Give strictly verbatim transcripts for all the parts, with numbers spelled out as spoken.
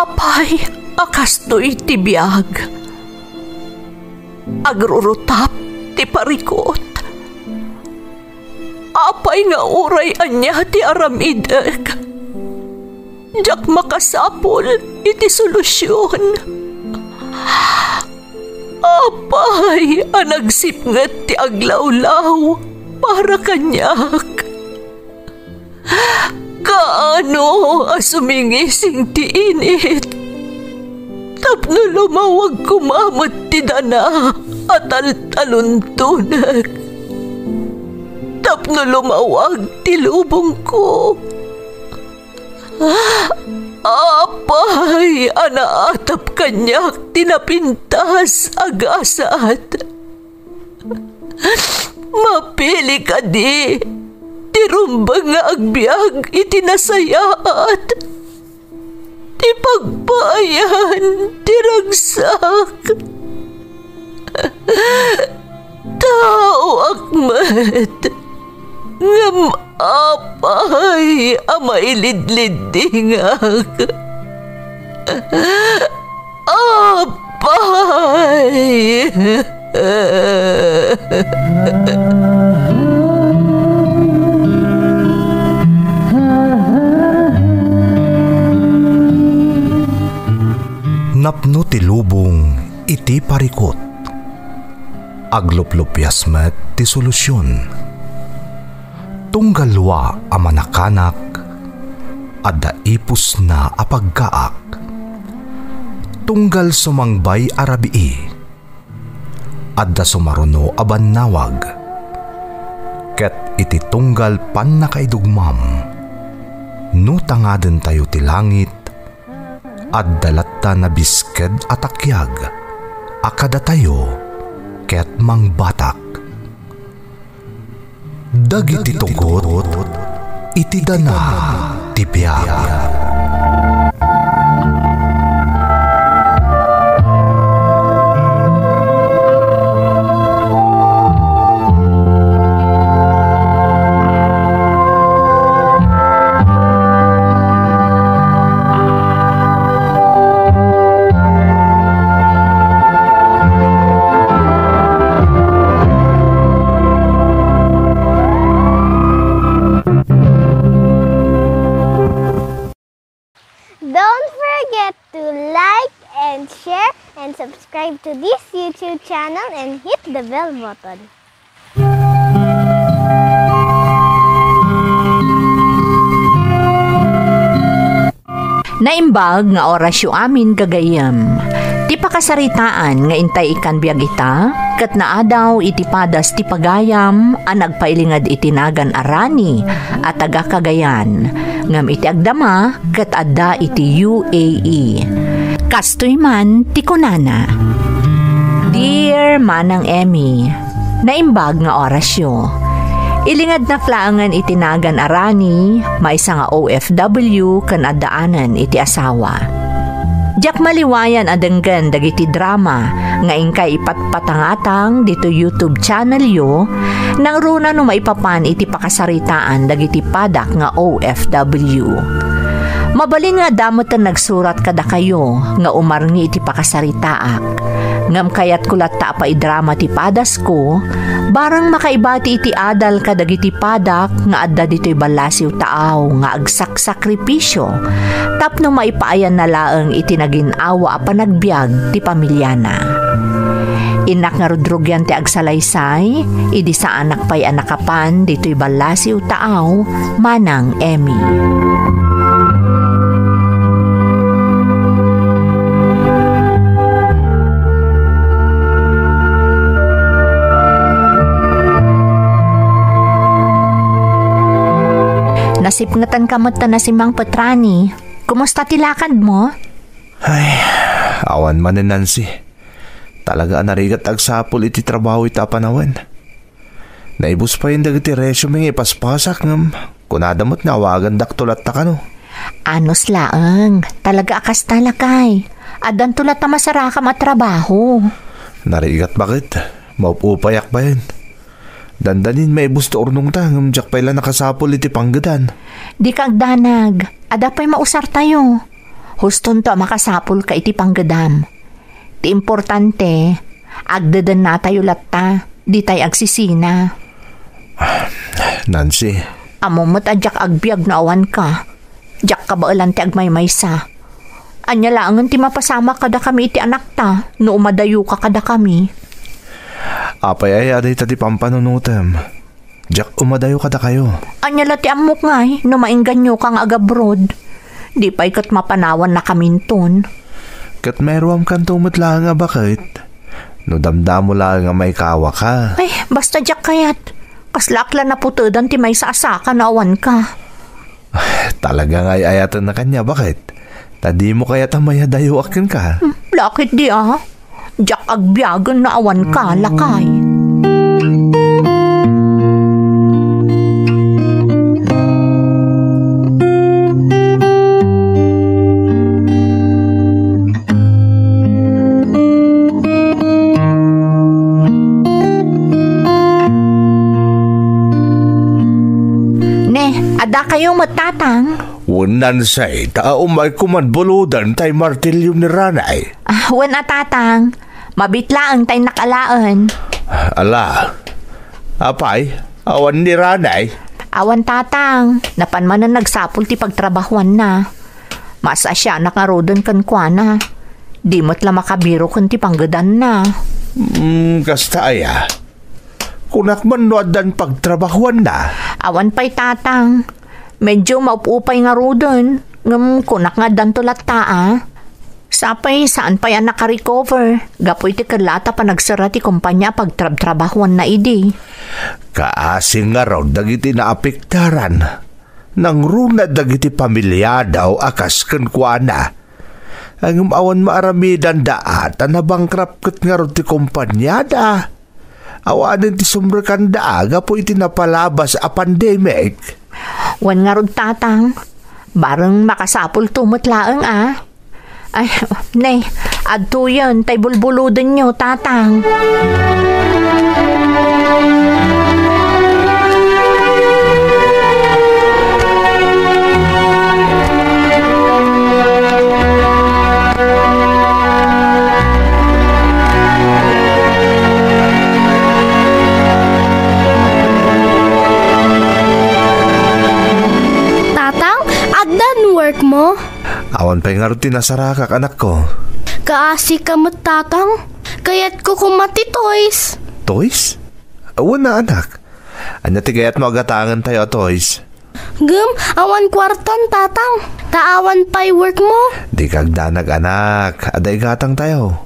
Apay a kastoy ti biag? Agrurutap ti parikut. Apay nga uray ania ti aramidek, diak makasapul iti solusion. Apay a nagsipnget ti aglawlaw para kaniak? Kaano a sumingising ti init tapno lumawag koma met ti dana a taltaluntonek, tapno lumawag ti lubongko? Apay a naatap kaniak ti napintas a gasat? Mapili kadi ti rumbeng nga agbiag iti nasayaat, ti pagpaayan ti ragsak? Taoak met, ngem apay a mailidliddingak? Apay! Napno ti lubong iti parikut. Agluplupias met ti solusion. Tunggal lua a manakanak, adda ipusna a paggaak. Tunggal sumangbay a rabii, adda sumaruno a bannawag. Ket iti tunggal pannakaidugmam, no tangadentayo ti langit, adda latta nabisked a takiag a kadatayo ket mangbatak. Dagiti tugot iti dana ti biag. Don't forget to like and share and subscribe to this YouTube channel and hit the bell button. Naimbag nga orasyo amin, gagayyem. Ti pakasaritaan nga intay ikkan biag ita, ket naadaw iti padas ti pagayam a nagpailinged iti nagan a Rani a taga Cagayan, ngem iti agdama ket adda iti U A E. Kastoy man ti kunana, Dear Manang Emmy, naimbag nga orasyo. Ilingednak laengen iti nagan a Rani, maysa nga O F W ken addaanen iti asawa. Diak maliwayan a denggen dagiti drama nga inkay ipatpatangatang ditoy YouTube channelyo, nangruna no maipapan iti pakasaritaan dagiti padak nga O F W. Mabalin nga adda metten nagsurat kadakayo nga umarngi iti pakasaritaak. Ngem kayatko latta a paidrama ti padasko, barang makaibati iti adal kadagiti padak nga adda ditoy ballasiw taaw nga agsaksakripisio tapno maipaayanna laeng iti nagin-awa a panagbiag ti pamiliana. Innak ngarud rugian ti agsalaysay, idi saanak pay a nakapan ditoy ballasiw taaw, Manang Emmy. Nasipngetanka met ta nasimangpet, Rani. Kumusta ti lakadmo? Ay, awan manen, Nancy. Talaga a narigat agsapul iti trabaho ita a panawen. Naibus payen dagiti resume nga ipaspasak ngem kunada met nga awagandakto latta kano. Anus laeng, talaga a kasta, lakay. Addanto latta masarakam a trabaho. Narigat baket, maup-upayak payen. Dandanin maibus ti urnongta ngem diak pay la nakasapul iti panggedan. Dika agdanag, adda pay mausartayo. Hustonto a makasapulka iti panggedam. Ti importante, agdedennatayo latta, ditay agsisina. Nancy. Ammom met a diak agbiag no awanka. Diak kabaelan ti agmaymaysa. Ania laengen ti mapasamak kadakami iti anakta no umadayoka kadakami? Apay aya dayta ti pampanunotem? Diak umadayo kadakayo. Ania la ti ammok ngay no maingganyoka nga agabroad? Di pay ket mapanawannakaminton. Ket mairuamkanto met laeng a baket no damdamo laeng a maikawaka. Ay, basta diak kayat. Kaslaak la naputedan ti maysa a saka no awanka. Talaga nga ay-ayatenna kaniak, baket? Ta dimo kayat a mayadayoak kenka? Hmm, lakit di a. Diak agbiagen no awanka, lakay. Ne, adda kayo met, Tatang? Wen, Nancy, ta umay koman buloden tay martilyo ni Ranay. Ah, wen a, Tatang. Mabiit laeng ta innak alaen. Ala. Apay, awan ni Ranay? Awan, Tatang. Napan manen nagsapul ti pagtrabahuanna. Maasiasianak ngaruden kenkuana. Di met la makabiro ken ti panggedanna. Hmm, kasta aya. Kunak man no addan pagtrabahuanna. Awan pay, Tatang. Medyo maup-upay ngaruden, ngem kunak nga addanto latta a. Sapay, saan pay a nakarecover, gapu iti kellaat a panagsera ti kompania a pagtrabtrabahuanna idi. Kaasi ngarud dagiti naapektaran. Nangruna dagiti pamiliada a kas kenkuana. Ngem awan maaramidanda a ta nabankrupt ket ngarud ti kompaniada. Awanen ti sumrekanda a gapu iti napalabas a pandemic. Wen ngarud, Tatang. Bareng makasapulto met laeng a. Ay, ne, adtoyen tay bulbulodenyo, Tatang. Tatang, addan work mo? Awan pay ngarud ti nasarakak, anakko. Kaasika met, Tatang. Kayatko koma ti toys. Toys? Wen a, anak. Ania ti kayatmo a gatangentayo a toys? Ngem, awan kuartan, Tatang. Ta awan pay work mo. Dika agdanag, anak. Adda igatangtayo.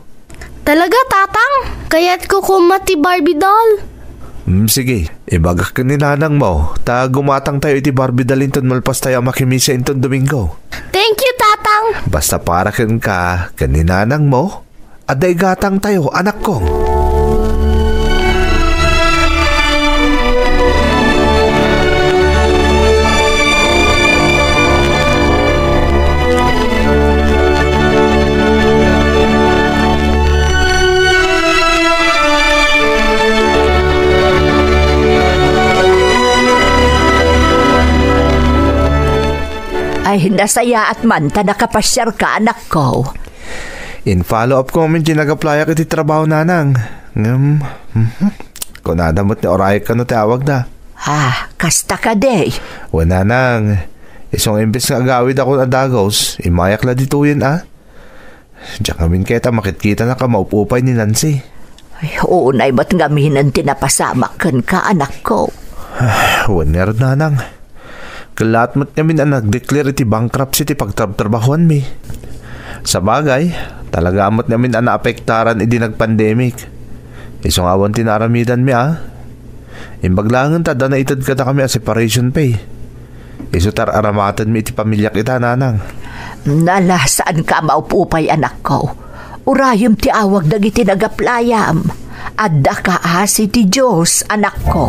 Talaga, Tatang? Kayatko koma ti Barbie doll. Hmm, sige. Ibagak ken ni nanangmo, ta gumatangtayo iti Barbie doll inton malpastayo a makimisa inton Domingo. Thank you, Tatang. Basta para kenka ken ni nanangmo, adda igatangtayo, anakko. Ay, nasayaat man ta nakapasiarka, anakko. In-follow up ko ngamin ti nagaplayak iti trabaho, nanang. Ngem, mhm. Kunada met ni Orayek kano ti awagda. Ah, kasta kadi? Wen, nanang. Isu nga imbes nga agawidakon a dagus, immayak la ditoyen a. Diak ngamin ket a makitkitanak a maup-upay ni Nancy. Ay, unay met ngaminen ti napasamak kenka, anakko. Wen ngarud, nanang. Kellaat met ngamin a nag-declare iti bankruptcy ti pagtrabtrabahuanmi. Sabagay, talaga met ngamin a naapektaran idi nagpandemic. Isu nga awan ti naaramidanmi a. Imbag laengen ta adda naited kadakami a separation pay. Isu ti ar-aramatenmi iti pamiliak ita, nanang. Nala, saanka a maup-upay, anakko. Urayem ti awag dagiti nagaplayam. Adda kaasi ti Dios, anakko.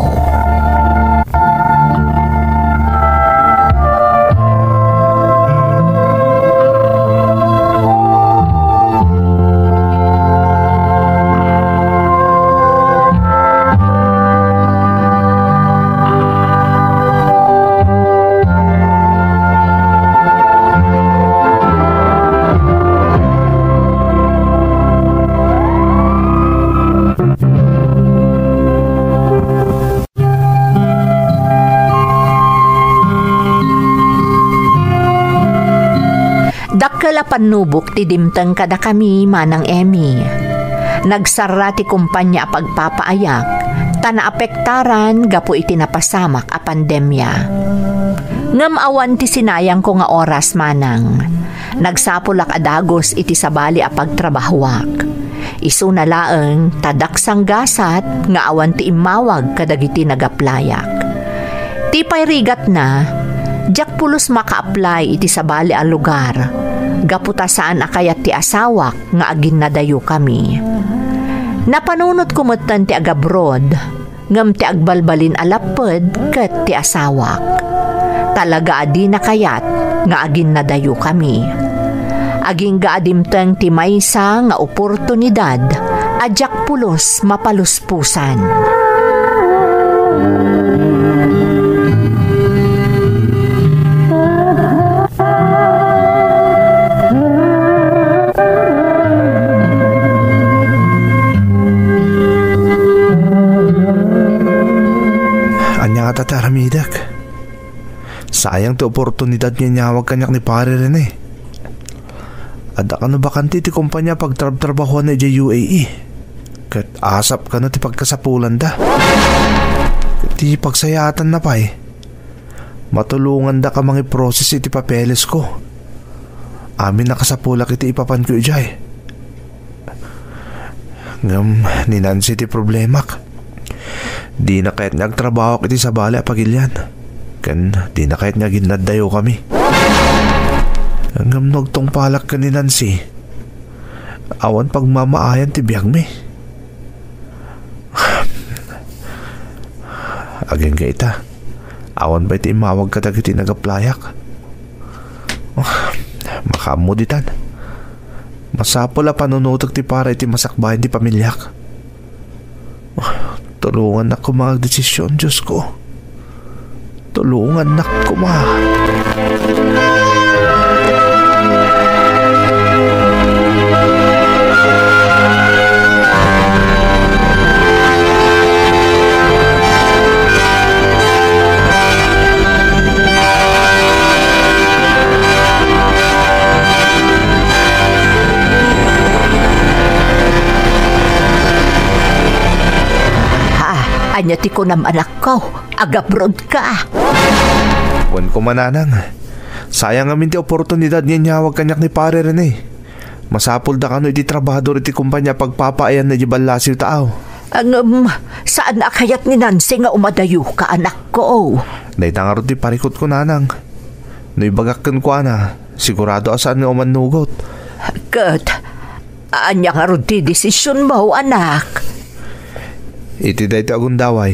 Dakkel a pannubok ti dimteng kadakami, Manang Emmy. Nagsarra ti kumpanya a pagpapaayak, ta naapektaran gapu iti napasamak a pandemia. Ngem awan ti sinayangko nga oras, Manang. Nagsapulak a dagus iti sabali a pagtrabahoak. Isuna laeng ta daksang gasat nga awan ti immawag kadagiti nagaplayak. Ti pay rigatna, diak pulos maka-apply iti sabali a lugar, gapu ta saan a kayat ti asawak nga aginnadayokami. Napanunotko metten ti agabroad, ngem ti agbalbalin a lapped ket ti asawak. Talaga a dina kayat nga aginnadayokami. Agingga a dimteng ti maysa nga oportunidad a diak pulos mapaluspusan. Ania ngata ti aramidek? Sayang ti oportunidad nga inyawag kaniak ni Pare Rene. Adda kano bakante iti kompania a pagtrabtrabahoanna idiay U A E. Ket asap kano ti pagkasapulanda. Ket ti pagsayaatanna pay, matulongandaka mangiproses iti papelesko. Amin a kasapulak iti ipapanko idiay. Ngem ni Nancy ti problemak. Dina kayat nga agtrabahoak iti sabali a pagilian. Ken dina kayat nga aginnadayokami. Ngem no agtungpalak ken ni Nancy, awan pagmamaayan ti biagmi. Agingga ita, awan pay ti immawag kadagiti nagaplayak. Makaammo ditan. Masapul a panunotek ti para iti masakbayan ti pamiliak. Tulongannak koma nga agdesisyon, Diosko. Tulongannak koma. Ha, ania ti kunam, anakko? Agabrodka? Wen koma, nanang. Sayang amin ti oportunidad nga inyawag kaniak ni Pare Rene. Masapulda kano iti trabahador iti kompania a pagpapaayanna idiay ballasiw, taaw. Ngem, saan a kayat ni Nancy nga umadayoka, anakko? Dayta ngarud ti parikutko, nanang. No ibagak kenkuana, sigurado a saan nga umannugot. Ket, ania ngarud ti desisionmo, anak? Iti daytoy a gundaway,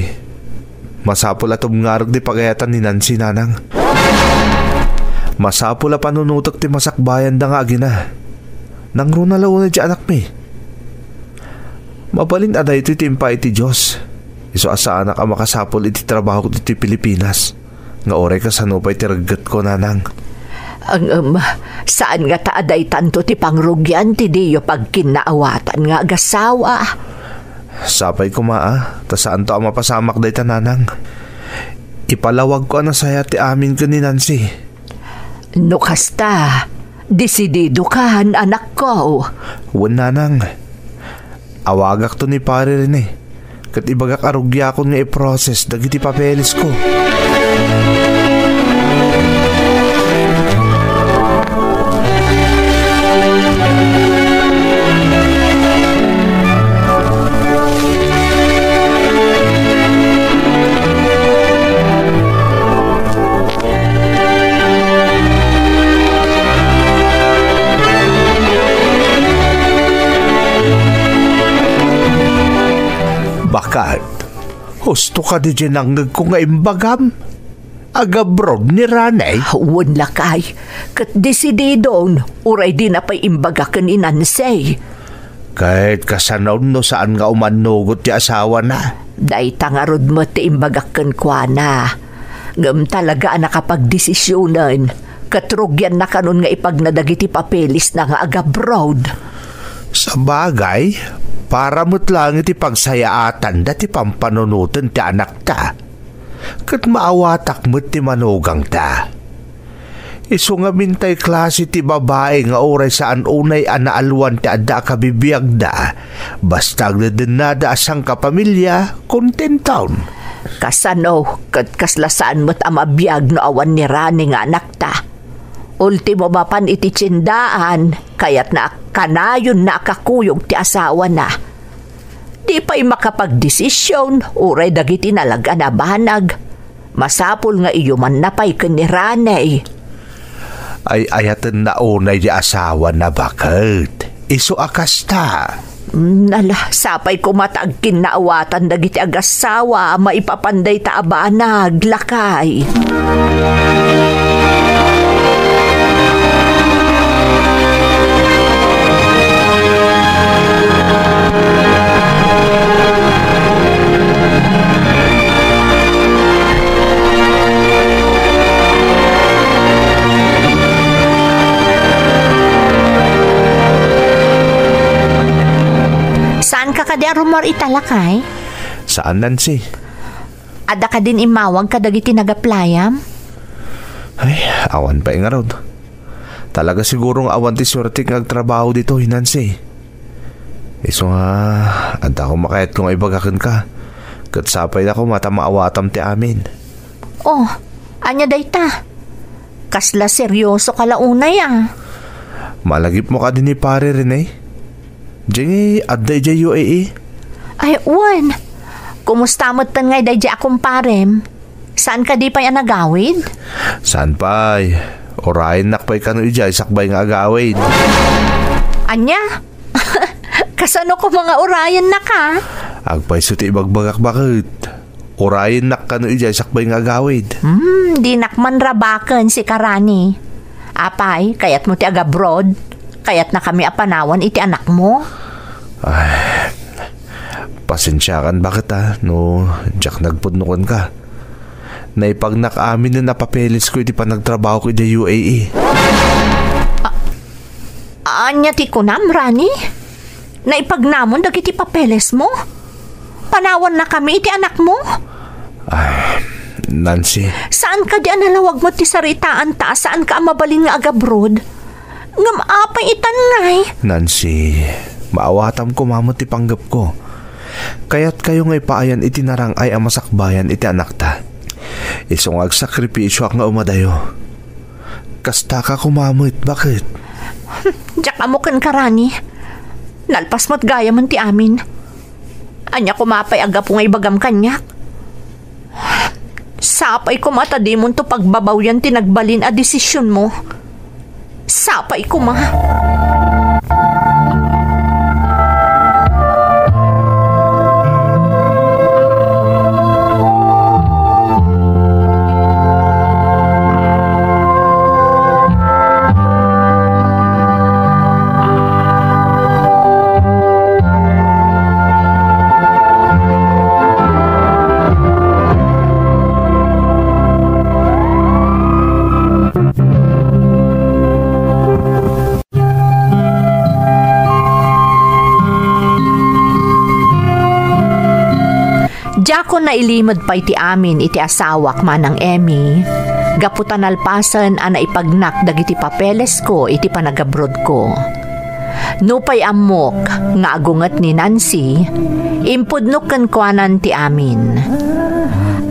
masapul a tubngarek ti pagayatan ni Nancy, nanang. Masapul a panunotek ti masakbayanda nga agina. Nangruna la unay ti anakmi. Mabalin a daytoy ti impaay ti Dios. Isu a saanak a makasapul iti trabahok iti Pilipinas, nga uray kasano pay ti reggetko, nanang. Ngem, saan ngata a daytanto ti pangrugian ti diyo pagkinnaawatan nga agasawa? Sapay koma a, ta saanto a mapasamak dayta, nanang. Ipalawagko a nasayaat ti amin ken ni Nancy. No kasta, desididokan, anakko. Wen, nanang. Awagakto ni Pare Rene, ket ibagak a rugiakon nga i-process dagiti papelesko. Baket, husto kadi diay nangngegko nga imbagam? Agabroad ni Ranay? Wen lakay, ket desididon, uray dina pay imbaga ken ni Nancy. Ket kasano no saan nga umannugot ti asawana? Dayta ngarud met ti imbagak kenkuana. Ngem talaga a nakapagdesisionen, ket rugianna kanon nga ipagna dagiti papelesna nga agabroad. Sabagay, para met laeng iti pagsayaatanda ti pampanunoten ti anakta. Ket maawatak met ti manugangta. Isu ngamin tay klase ti babai nga uray saan unay a naalwan ti adda a kabibiagda, basta agdedennada a sangkapamilia, kontentaon. Kasano ket kasla saan met a mabiag no awan ni Rani nga anakta? Ultimo mapan iti tiendaan, kayatna a kanayonna a kakuyog ti asawana. Di pay makapagdesisyon uray dagiti nalagan a banag. Masapul nga iyumanna pay ken ni Rani. Ay-ayatenna unay ti asawana, baket. Isu a kasta. Mm, ala, sapay koma ta agkinnaawatan dagiti agassawa a maipapan dayta a banag, lakay. Saan ka kadi a rummuar ita, lakay? Saan, Nancy. Adda kadin immawag kadagiti nagaplayam? Ay, awan pay ngarud. Talaga siguro nga awan ti suertek nga agtrabaho ditoy, Nancy. Isu nga, adda akong makayatko nga ibaga kenka. Ket sapay da koma ta maawatam ti amin. Oh, ania dayta? Kasla seryoso ka la unay, a. Malagipmo kadi ni Pare Rene? Diay adda idiay U A E? Ay, wen. Kumusta metten ngay daydiay a kumparem? Saan kadi pay a nagawid? Saan pay? Urayennak pay kano idiay sakbay nga agawid. Ania? Kasano koma nga urayennaka? Agpayso ti ibagbagak, baket. Urayennak kano idiay sakbay nga agawid. Hmm, dinak man rabaken, sika, Rani. Apay, kayatmo ti agabroad? Kayatnakami a panawan iti anakmo? Ay, pasensiakan, baket, a, no diak nagpudno kenka. Naipagnak aminen a papelesko iti panagtrabahok idiay U A E. Ania ti kunam, Rani? Naipagnamon dagiti papelesmo? Panawannakami iti anakmo? Ay, Nancy. Saan kadi a nalawag met ti saritaanta a saanka a mabalin nga agabroad? Ngem apay itan ngay? Nancy, maawatam koma met ti panggepko. Kayatkayo nga ipaayan iti narang-ay a masakbayan iti anakta. Isu nga agsakripisioak nga umadayo. Kastaka koma met, baket? Diak ammo kenka, Rani. Nalpas met gayamen ti amin. Ania koma pay a gapu nga ibagam kaniak? Sapay koma ta dimonto pagbabawian ti nagbalin a desisionmo. Sapay koma. Diakon nailimed pay ti amin iti asawak, Manang Emmy, gapu ta nalpasen a naipagnak dagiti papelesko iti panagabrodko. Nupay ammok nga agunget ni Nancy, impudnok kenkuanan ti amin.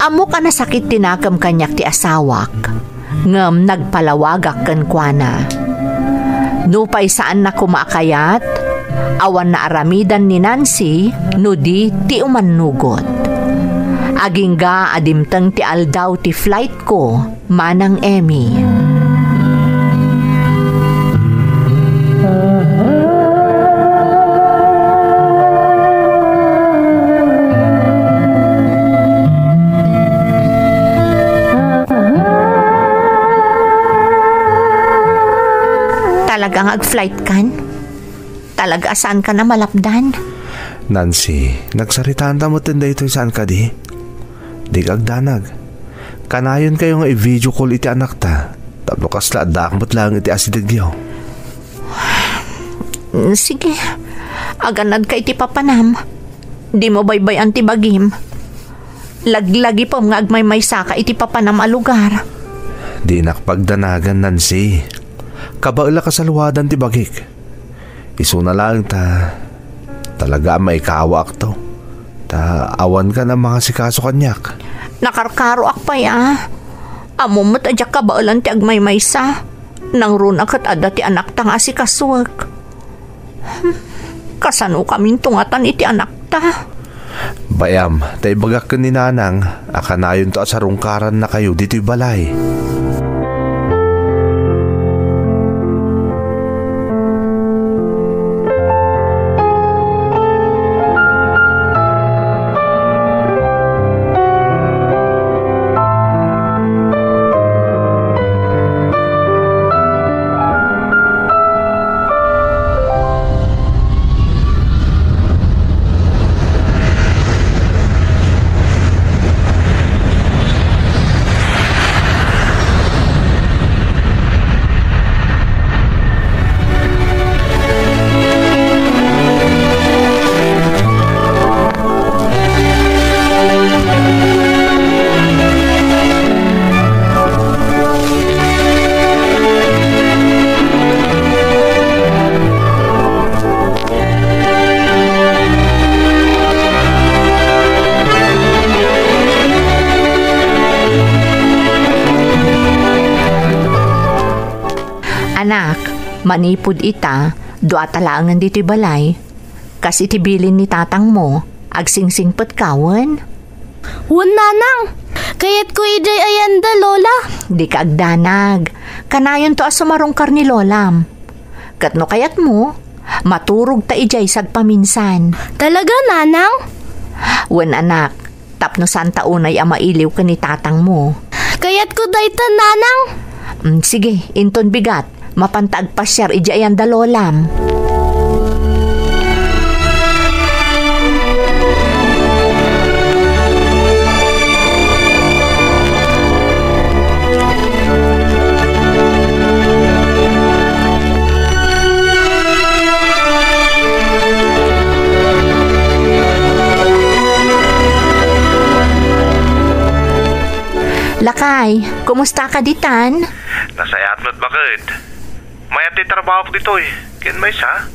Ammok a nasakit ti nakem kaniak ti asawak, ngem nagpalawagak kenkuana. Nupay saanna koma a kayat, awan naaramidan ni Nancy no di ti umannugot. Agingga a dimteng ti aldaw ti flightko, Manang Emmy. Talaga nga ag-flight kan? Talaga a saankan a malapdan? Nancy, nagsaritaanta metten daytoy, saan kadi? Dika agdanag. Kanayonkayo nga i-video call iti anakta. Tapno kasla addaak met laeng iti asidegyo. Sige, agannadka iti papanam. Dimo baybay-an ti bagim. Laglagipem nga agmaymaysaka iti papanam a lugar. Dinak pagdanagan, Nancy. Kabaelak a saluadan ti bagik. Isuna laeng ta talaga a maikawaakto. Ta awankan a mangasikaso kaniak. Nakarkaroak pay a. Ammom met a diak kabaelan ti agmaymaysa. Nangruna ket adda ti anakta nga asikasuek. Hmm, kasanokaminto ngatan iti anakta? Bay-am, ta ibagak ken ni Nanang a kanayonto a sarungkarannakayo ditoy balay. Anak, manipud ita, duata laengen ditoy balay. Kas iti bilin ni tatangmo, agsingsingpetka wen? Wen, Nanang. Kayatko idiay ayanda, Lola. Dika agdanag. Kanayonto a sumarungkar ni Lolam. Ket no kayatmo, maturogta idiay sagpaminsan. Talaga, Nanang? Wen, anak, tapno saanta unay a mailiw ken ni tatangmo. Kayatko dayta, Nanang. Mm, sige, inton bigat, mapanta agpasiar idiay ayanda Lolam. Lakay, kumusta ka ditan? Nasayaat met baket. Mayat ti trabahok ditoy. Ken maysa,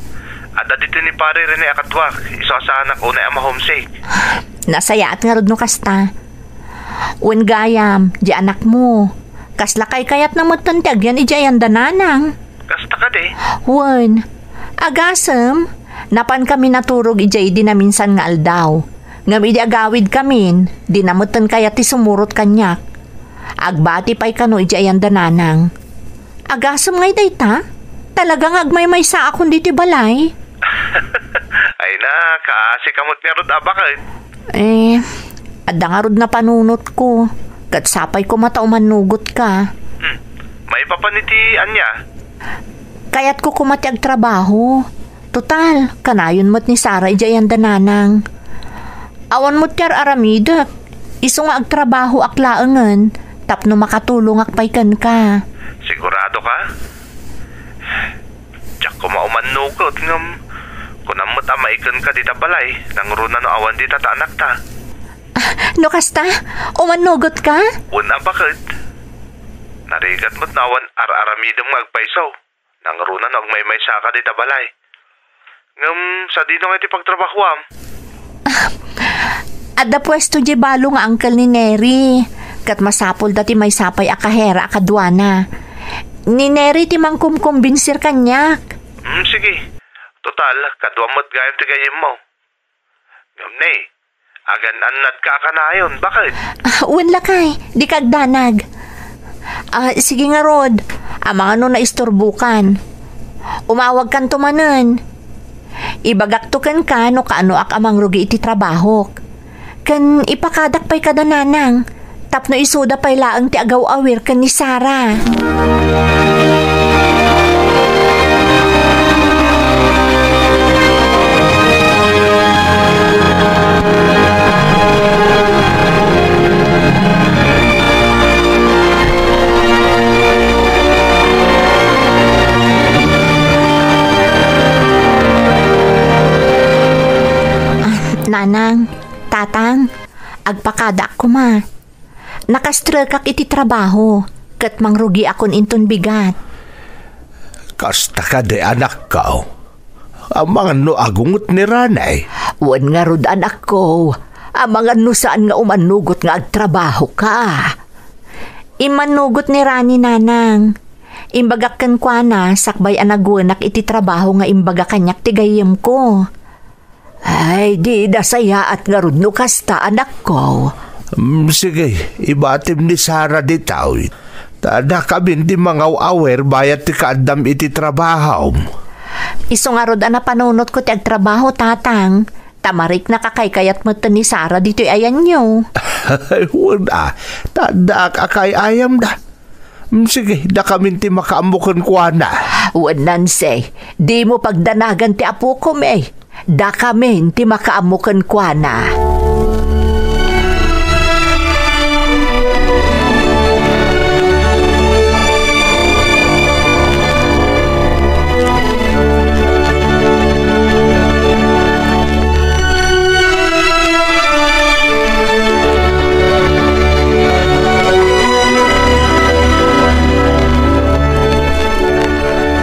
adda ditoy ni Pare Rene a kaduak, isu a saanak unay a ma-homesick. Nasayaat ngarud no kasta. Wen gayam, di anakmo. Kasla kaykayatna metten ti agyan idiay ayanda Nanang. Kasta kadi? Wen, agasem, napankami naturog idiay idi naminsan nga aldaw. Ngem idi agawidkamin, dina metten kayat ti sumurot kaniak. Agbati pay kano idiay ayanda Nanang. Agasem ngay dayta? Talaga nga agmaymaysaakon ditoy balay? Ay na, kaasi ka met ngarud a baket. Eh, adda ngarud napanunotko. Ket sapay koma ta umannugotka. Hmm. Maipapan iti ania? Kayatko koma ti agtrabaho. Total, kanayon met ni Sara idiay ayanda Nanang. Awan met ti ar-aramidek. Isu nga agtrabahoak laengen tapno makatulongak pay kenka. Sigurado ka? Diak koma umannugot ngem kunam met a maikenka dita balay, nangruna no awan dita ta anakta. Ah, no kasta, umannugotka? Wen a baket. Narigat met no awan ar-aramidem nga agpayso. Nangruna no agmaymaysaka dita balay. Ngem, sadino nga iti pagtrabahoam? Ah, adda puesto diay balo nga angkel ni Neri. Ket masapulda ti maysa pay a kahera a kaduana. Ni Neri ti mangkumkumbinsir kaniak. Hmm, sige. Total, kaduam met gayam ti gayyemmo. Ngem ne, agan-annadka a kanayon, baket? Ah, wen lakay, dika agdanag. Ah, sige ngarud, amangan no naisturbokan. Umawagkanto manen. Ibagakto kenka no kaanoak a mangrugi iti trabahok. Ken ipakadak pay kada Nanang. Tapno isuda pay laeng ti agaw-awir ken ni Sara. Ah, Nanang, Tatang, agpakadaak koma. Nakastrekak iti trabaho. ket mangrugiakon inton bigat. Kasta kadi, anakko? Amangan no agungot ni Rani? Wen ngarud, anakko. Amangan no saan nga umanugot nga agtrabahoka. Immanugot ni Rani, nanang. Imbagak kenkuana sakbay a nagwenak iti trabaho nga imbaga kaniak ti gayyemko. Ay, di nasayaat ngarud no kasta, anakko. Mm, sige, ibatim ni Sara ditoy. Ta dakamin ti mangaw-awer bayat ti kaaddam iti trabahom. Isu ngarud a napanunotko ti agtrabaho, tatang. Ta mariknak a kaykayat metten ni Sara ditoy ayanyo. Ay, wen a, ta addaak a kaay-ayamda. Mm, sige, dakamin ti makaammo kenkuana. Wen, Nancy, dimo pagdanagan ti apokom, eh. Dakamin ti makaammo kenkuana.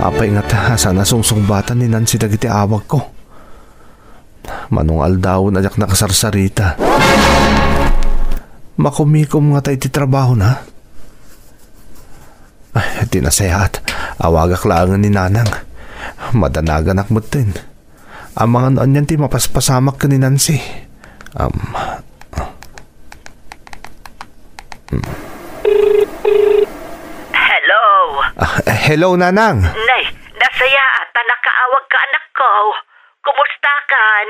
Apay ngata a saan a sungsungbatan ni Nancy dagiti awagko? Mano nga aldawen a diak nakasarsarita. Makumikom ngata iti trabahona? Ay, ti nasayaat, awagak laengen ni Nanang. Madanaganak metten. Amangan no anian ti mapaspasamak ken ni Nancy. Am. Hello? Ah, hello, Nanang. Nay, nasayaat ta nakaawagka, anakko. Kumustakan?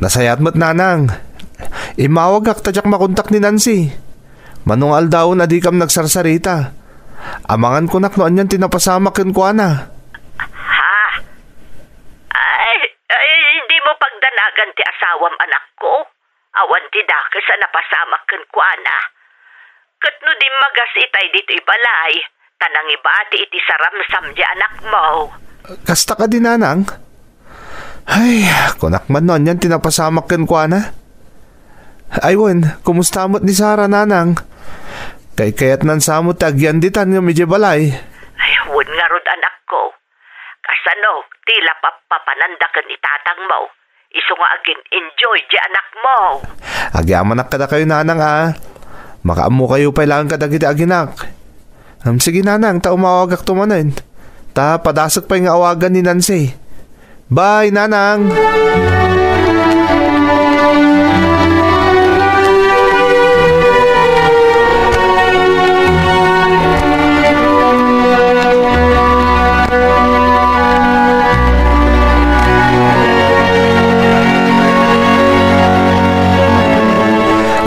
Nasayaat met, Nanang. Immawagak ta diak makontak ni Nancy. Mano nga aldawen a dikam nagsarsarita. Amangan kunak no anian ti napasamak kenkuana. Ha? Ay, ay, dimo pagdanagan ti asawam, anakko. Awan ti dakes a napasamak kenkuana. Ket no dimmagas itay ditoy balay, ta nangibati iti saramsam ti anakmo. Kasta kadi, Nanang? Ay, kunak man no anian ti napasamak kenkuana. Ay wen, kumusta met ni Sara, Nanang? Kaykayatnan sa met ti agianditan ngem idiay balay. Ay, wen ngarud, anakko. Kasano ti la pappapananda ken ni tatangmo? Isu nga agin-enjoy ti anakmo. Agyamanak kadakayo, Nanang, a. Makaammokayo pay laeng kadagiti aginak. Am, sige, Nanang, ta umawagakto manen. Ta padasek pay nga awagan ni Nancy. Bye, Nanang!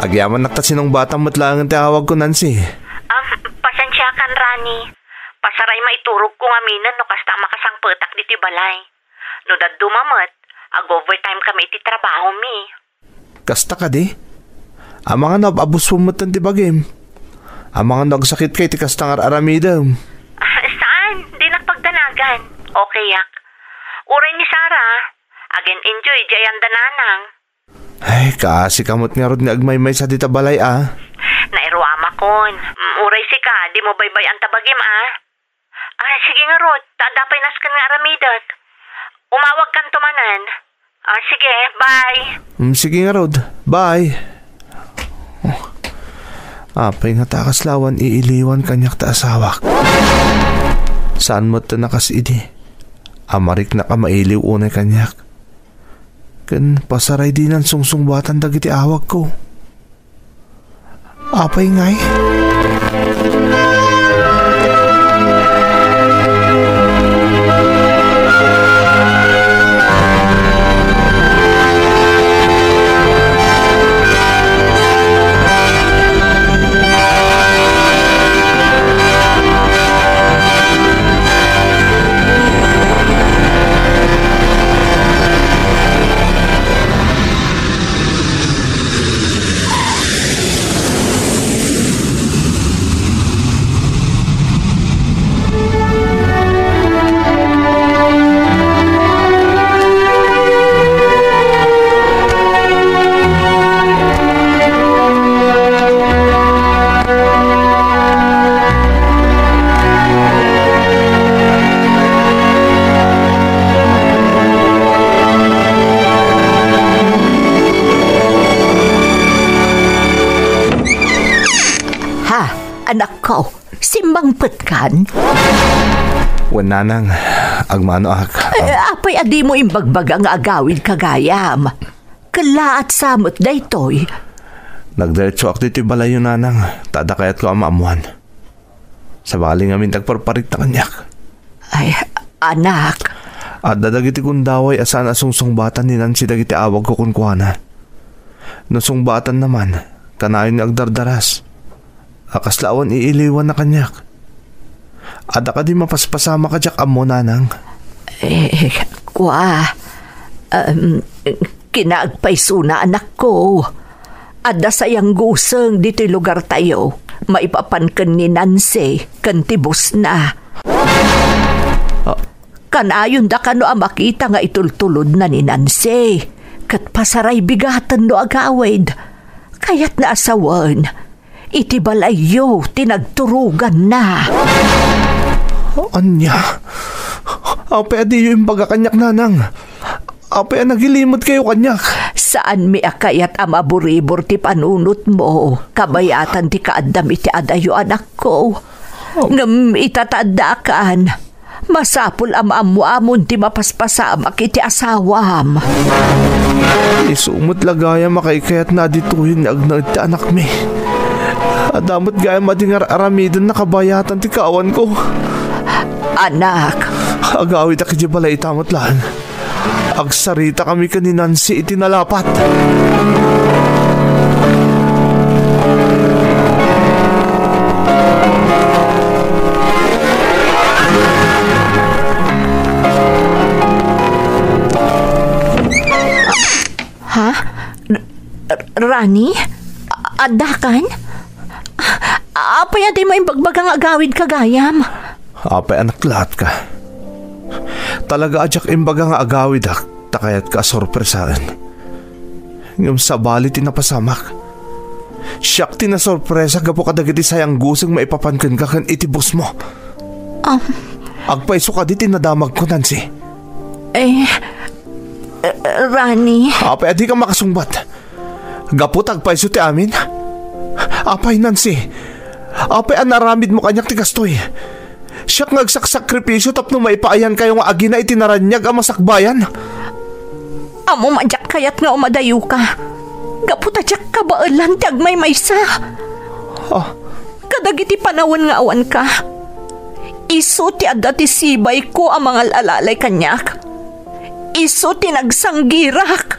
Agyamanak ta sinungbatam met laengen ti awagko, Nancy. Ah, pasensiakan, Rani. Pasaray maiturogko ngaminen no kasta a makasangpetak ditoy balay. No dadduma met, ag-overtime kami iti trabahomi. Kasta kadi? Amangan no ab-abuspom metten ti bagim? Amangan no agsakitka iti kasta nga ar-aramidem? Ah, saan? Dinak pagdanagan. Okayak. Uray ni Sara, agin-enjoy diay anda, Nanang. Ay, kaasi ka met ngarud nga agmaymaysa dita balay, a. Nairuamakon. Mm, uray sika, dimo baybay-an ta bagim, a. Ah, sige ngarud, ta adda pay nasken nga aramidek. Umawagkanto manen. Ah, sige, bye. Mm, sige ngarud, bye. Oh. Apay ngata a kasla awan iiliwan kaniak ta asawak? Saan met ta nakas idi? Amariknak a mailiw unay kaniak. Ken pasaray dinan sungsungbatan dagiti awagko. Apay ngay? Ko, simmangpetkan? Wen, nanang, agmanoak. Eh, apay a dimo imbagbaga nga agawidka gayam? Kellaat sa met daytoy. Nagdiretsoak ditoy balayyo, nanang, ta adda kayatko a maammoan. Sabali ngamin ti agparparikta kaniak. Ay, anak. Adda dagiti gundaway a saan a sungsungbatan ni Nancy dagiti awagko kenkuana. No sungbatanna man, kanayon nga agdardaras. A kasla awan iiliwanna kaniak. Adda kadi mapaspasamak a diak ammo, nanang? Eh, kua, um, kinaagpaysona, anakko. Adda sayangguseng ditoy lugartayo, maipapan ken ni Nancy ken ti bossna. Ah. Kanayonda kano a makita nga itultulodna ni Nancy, ket pasaraybigaten no agawid. Kayatna a sawen, iti balayyo ti nagturoganna. Ania? Apay a diyo imbaga kaniak, nanang? Apay a nagilimed kayo kaniak? Saanmi a kayat a maburibor ti panunotmo, kabayatan ti kaaddam iti adayo, anakko. Oh. Ngem ita ta addakan, masapul a maammoamon ti mapaspasamak iti asawam. Isu met la gayam a kaikayatna a ditoyen nga agnaed ti anakmi. Adda met gayam a di nga ar-aramidenna kabayatan ti kaawanko. Anak. Agawidak idiay balay ita met laeng. Agsaritakami ken ni Nancy iti nalapat. Ha? R-, R-, Rani? A-, addakan? A-, apay a dimo imbagbaga nga agawidka gayam? Apay a naklaatka? Talaga a diak imbaga nga agawidak, ta kayatka a sorpresaen. Ngem sabali ti napasamak. Siak ti nasorpresa gapu kadagiti sayangguseng maipapan kenka ken iti bossmo. Um. Agpayso kadi ti nadamagko, Nancy? Eh, eh, Rani. Apay a dika makasungbat? Gapu ta agpayso ti amin? Apay, Nancy? Apay a naaramidmo kaniak ti kastoy? Siak nga agsaksakripisyo tapno maipaayankayo nga agina iti naraniag a masakbayan. Ammom a diak kayat nga umadayoka. Gapu ta diak kabaelan ti agmaymaysa. Ah. Kadagiti panawen nga awanka, isu ti adda ti sibayko a mangal-alalay kaniak. Isu ti nagsanggirak.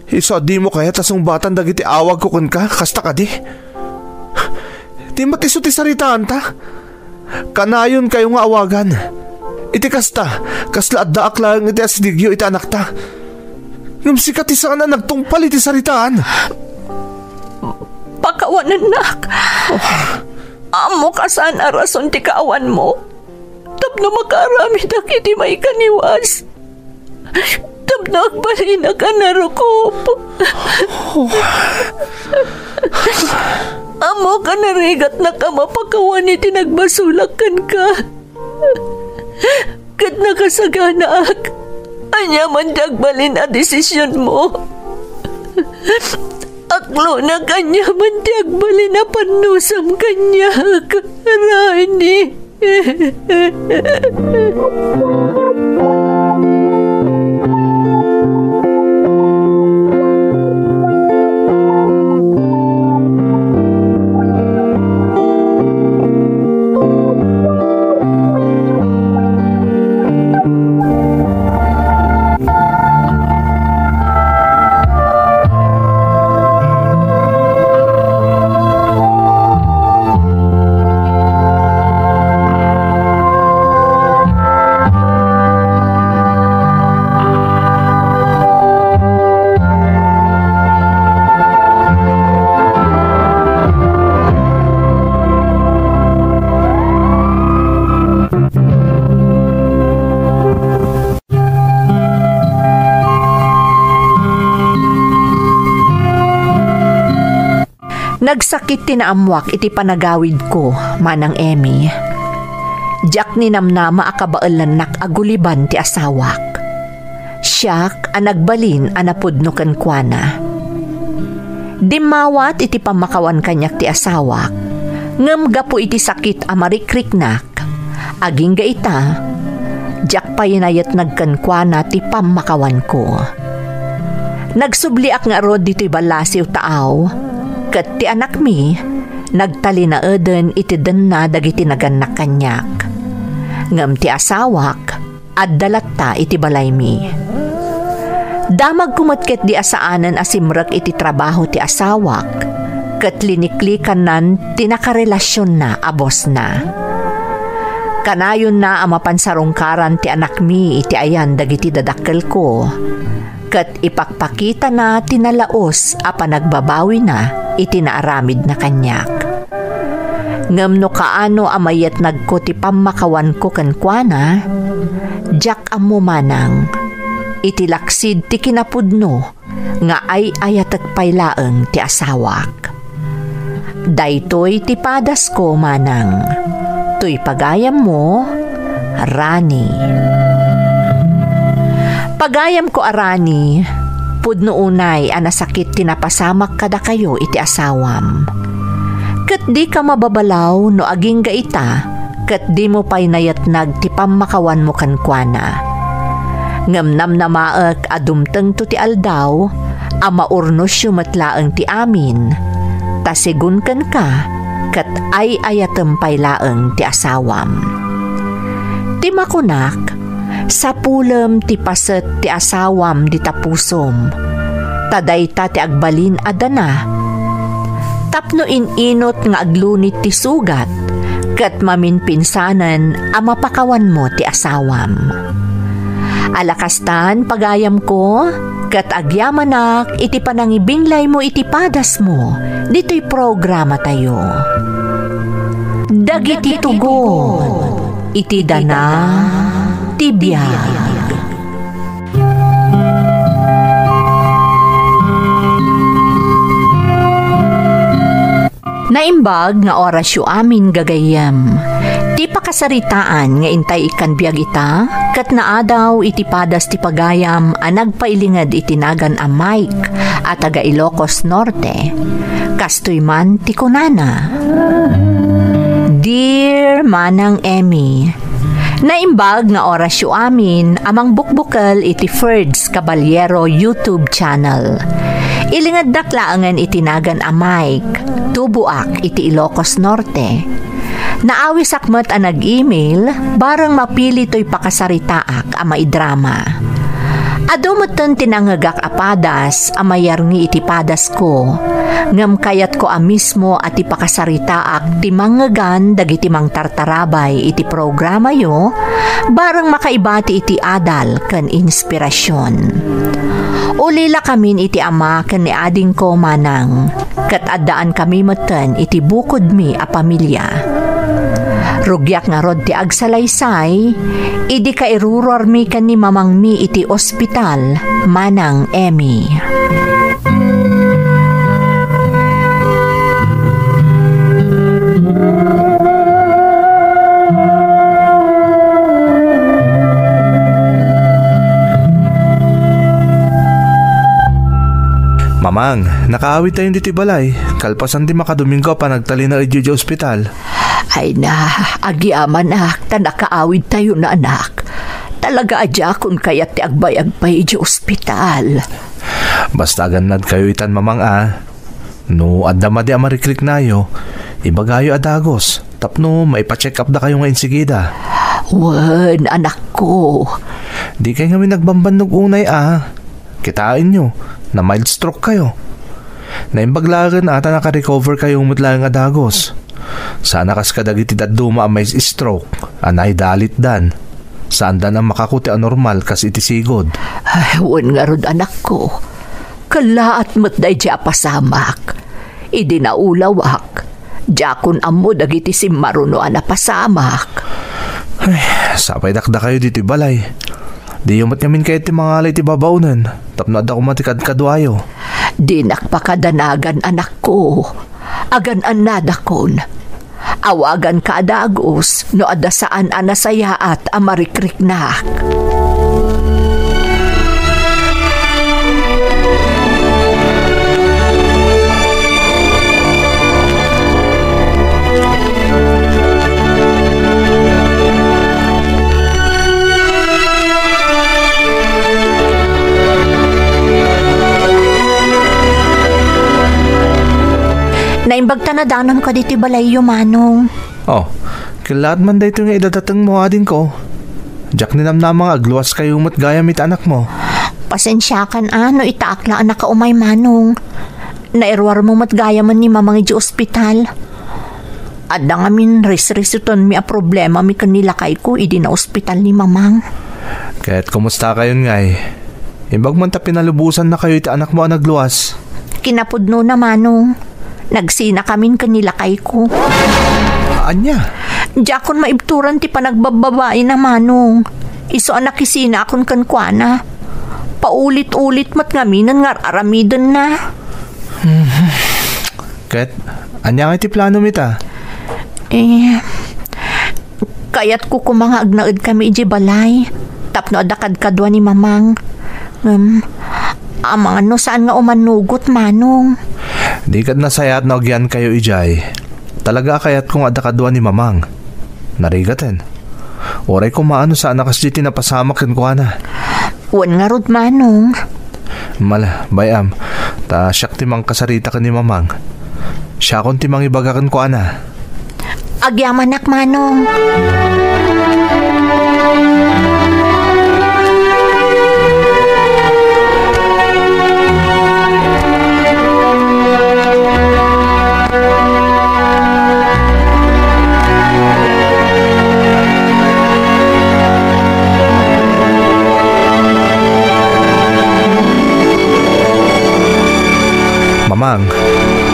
Isu a dimo kayat a sungbatan dagiti awagko kenka, kasta kadi? Di met isu ti saritaanta? Kanayonkayo nga awagan. Iti kasta, kasla addaak laeng iti asidegyo iti anakta. Ngem sika ti saan a nagtungpal iti saritaan. Pakawanennak. Oh. Ammok a saan a rason ti kaawanmo. Tapno makaaramidak iti maikaniwas. Tapno agbalinak a narukop. Ammok a narigatnak a mapakawan iti nagbasolak kenka. Ket nakasaganaak. Ania man ti agbalin a desisionmo? Aklonak ania man ti agbalin a pannusam kaniak, Rani. Nagsakit ti naammoak iti panagawidko, Manang Emmy. Diak ninamnama a kabaelannak a guliban ti asawak. Siak a nagbalin a napudno kenkuana. Dimmawat iti pammakawan kaniak ti asawak, Ngem gapu iti sakit a marikriknak, agingga ita, diak pay nayatnag kenkuana ti pammakawanko. Nagsubliak ngarud ditoy ballasiw taaw, ket ti anakmi, nagtalinaeden iti denna dagiti nagannak kaniak. Ngem ti asawak, adda latta iti balaymi. Damagko met ketdi a saanen a simrek iti trabaho ti asawak, ket liniklikannan ti nakarelasionna a bosna. Kanayonna a mapan sarungkaran ti anakmi iti ayan dagiti dadakkelko, ket ipakpakitana ti nalaus a panagbabawina iti naaramidna kaniak. Ngem no kaano a mayatnagko ti pammakawanko kenkuana, diak ammo manang iti laksid ti kinapudno nga ay-ayatek pay laeng ti asawak. Daytoy ti padasko, manang. Toy pagayammo, Rani. Pagayamko a Rani, pudno unay a nasakit ti napasamak kadakayo iti asawam. Ket dika mababalaw no agingga ita, ket dimo pay nayatnag ti pammakawanmo kenkuana. Ngem namnamaek a dumtengto ti aldaw a maurnosyo met laeng ti amin, ta segun kenka, ket ay-ayatem pay laeng ti asawam. Ti makunak, sapulem ti paset ti asawam dita pusom, ta dayta ti agbalin a dana. Tapno in-inot nga aglunit ti sugat, ket maminpinsanen a mapakawanmo ti asawam. Ala kastan, pagayamko, ket agyamanak iti panangibinglaymo iti padasmo ditoy programatayo. Dagiti tugon iti dana ti biag. Naimbag nga orasyo amin, gagayyem. Ti pakasaritaan nga intay ikkan biag ita, ket naadaw iti padas ti pagayam a nagpailinged iti nagan a Mike a taga Ilocos Norte. Kastoy man ti kunana, Dear Manang Emmy, naimbag nga orasyo amin a mangbukbukel iti Ferds Caballero YouTube channel. Ilingeddak laengen iti nagan a Mike, tuboak iti Ilocos Norte. Naawisak met a nag-email, bareng mapili toy pakasaritaak a maidrama. Adu metten ti nangngegak a padas a mayarngi iti padasko, ngem kayatko a mismo a ti pakasaritaak ti mangngegan dagiti mangtartarabay iti programayo, bareng makaibati iti adal ken inspirasyon. Ulilakamin iti ama ken ni adingko, manang, ket addaankami metten iti bukodmi a pamilia. Rugiak ngarud ti agsalaysay, idi kairuruarmi ken ni mamangmi iti ospital, Manang Emmy. Mamang, nakaawidtayon ditoy balay, kalpasan ti makadomingo a panagtalinaedyo idiay ospital. Ay na, agyamanak ta nakaawidtayon, anak. Talaga a diakon kayat ti agbayag pay idiay ospital. Basta agannadkayo itan, Mamang, a. No adda madi a marikriknayo, ibagayo a dagus tapno maipa-check up dakayo nga insigida. Wen, anakko. Dikay ngamin agbambannog unay a. Kitaenyo, na-mild stroke kayo. Naimbag laeng a ta naka-recover kayo met laeng a dagus. Saan a kas kadagiti dadduma a ma-stroke a naidalitdan. Saandan a makaku ti anormal kas iti sigud. Ay, wen ngarud, anakko. Kallaat met daydi a pasamak. Idi naulawak, diakon ammo dagiti simmaruno a napasamak. Ay, sapay dakdakayo ditoy balay. Diyo met ngamin kayat ti mangala iti babaonen, tapno adda koma ti kadkaduayo. Dinak pakadanagan, anakko. Agan-annadakon. Awaganka a dagus no adda saan a nasayaat a marikriknak. Nadanon kadi ti balayyo, Manong. Oh, kellaat man daytoy nga idadatengmo, adingko. Diak ninamnama nga agluaskayo met gayam iti anakmo. Pasensiakan a no itaak la a nakaumay, Manong. Nairuarmo met gayamen ni Mamang idiay ospital. Adda ngamin risrisutonmi a problemami ken ni lakayko idi naospital ni Mamang. Ket kumustakayon ngay? Imbag man ta pinalubosannakayo iti anakmo a nagluas. Kinapudnona, Manong. Nagsinakamin ken ni lakayko. Ania? Diakon maibturan ti panagbabbabaina, Manong. Isu a nakisinakon kenkuana. Paulit-ulit met ngaminen nga ar-aramidenna. Ket, ania ngay ti plano mi ta? Eh, kayatko koma nga agnaedkami idiay balay tapno adda kadkadua ni Mamang. Ngem, amangan no saan nga umannugot, Manong. Di kad nasayaat no agyankayo idiay. Talaga a kayatko nga adda kadua ni Mamang. Narigaten. Uray koma no saan a kasdi ti napasamak kenkuana. Wen ngarud, Manong. Mala, bay-am. Ta siak ti mangkasarita ken ni Mamang. Siakon ti mangibaga kenkuana. Agyamanak, Manong. Mamang,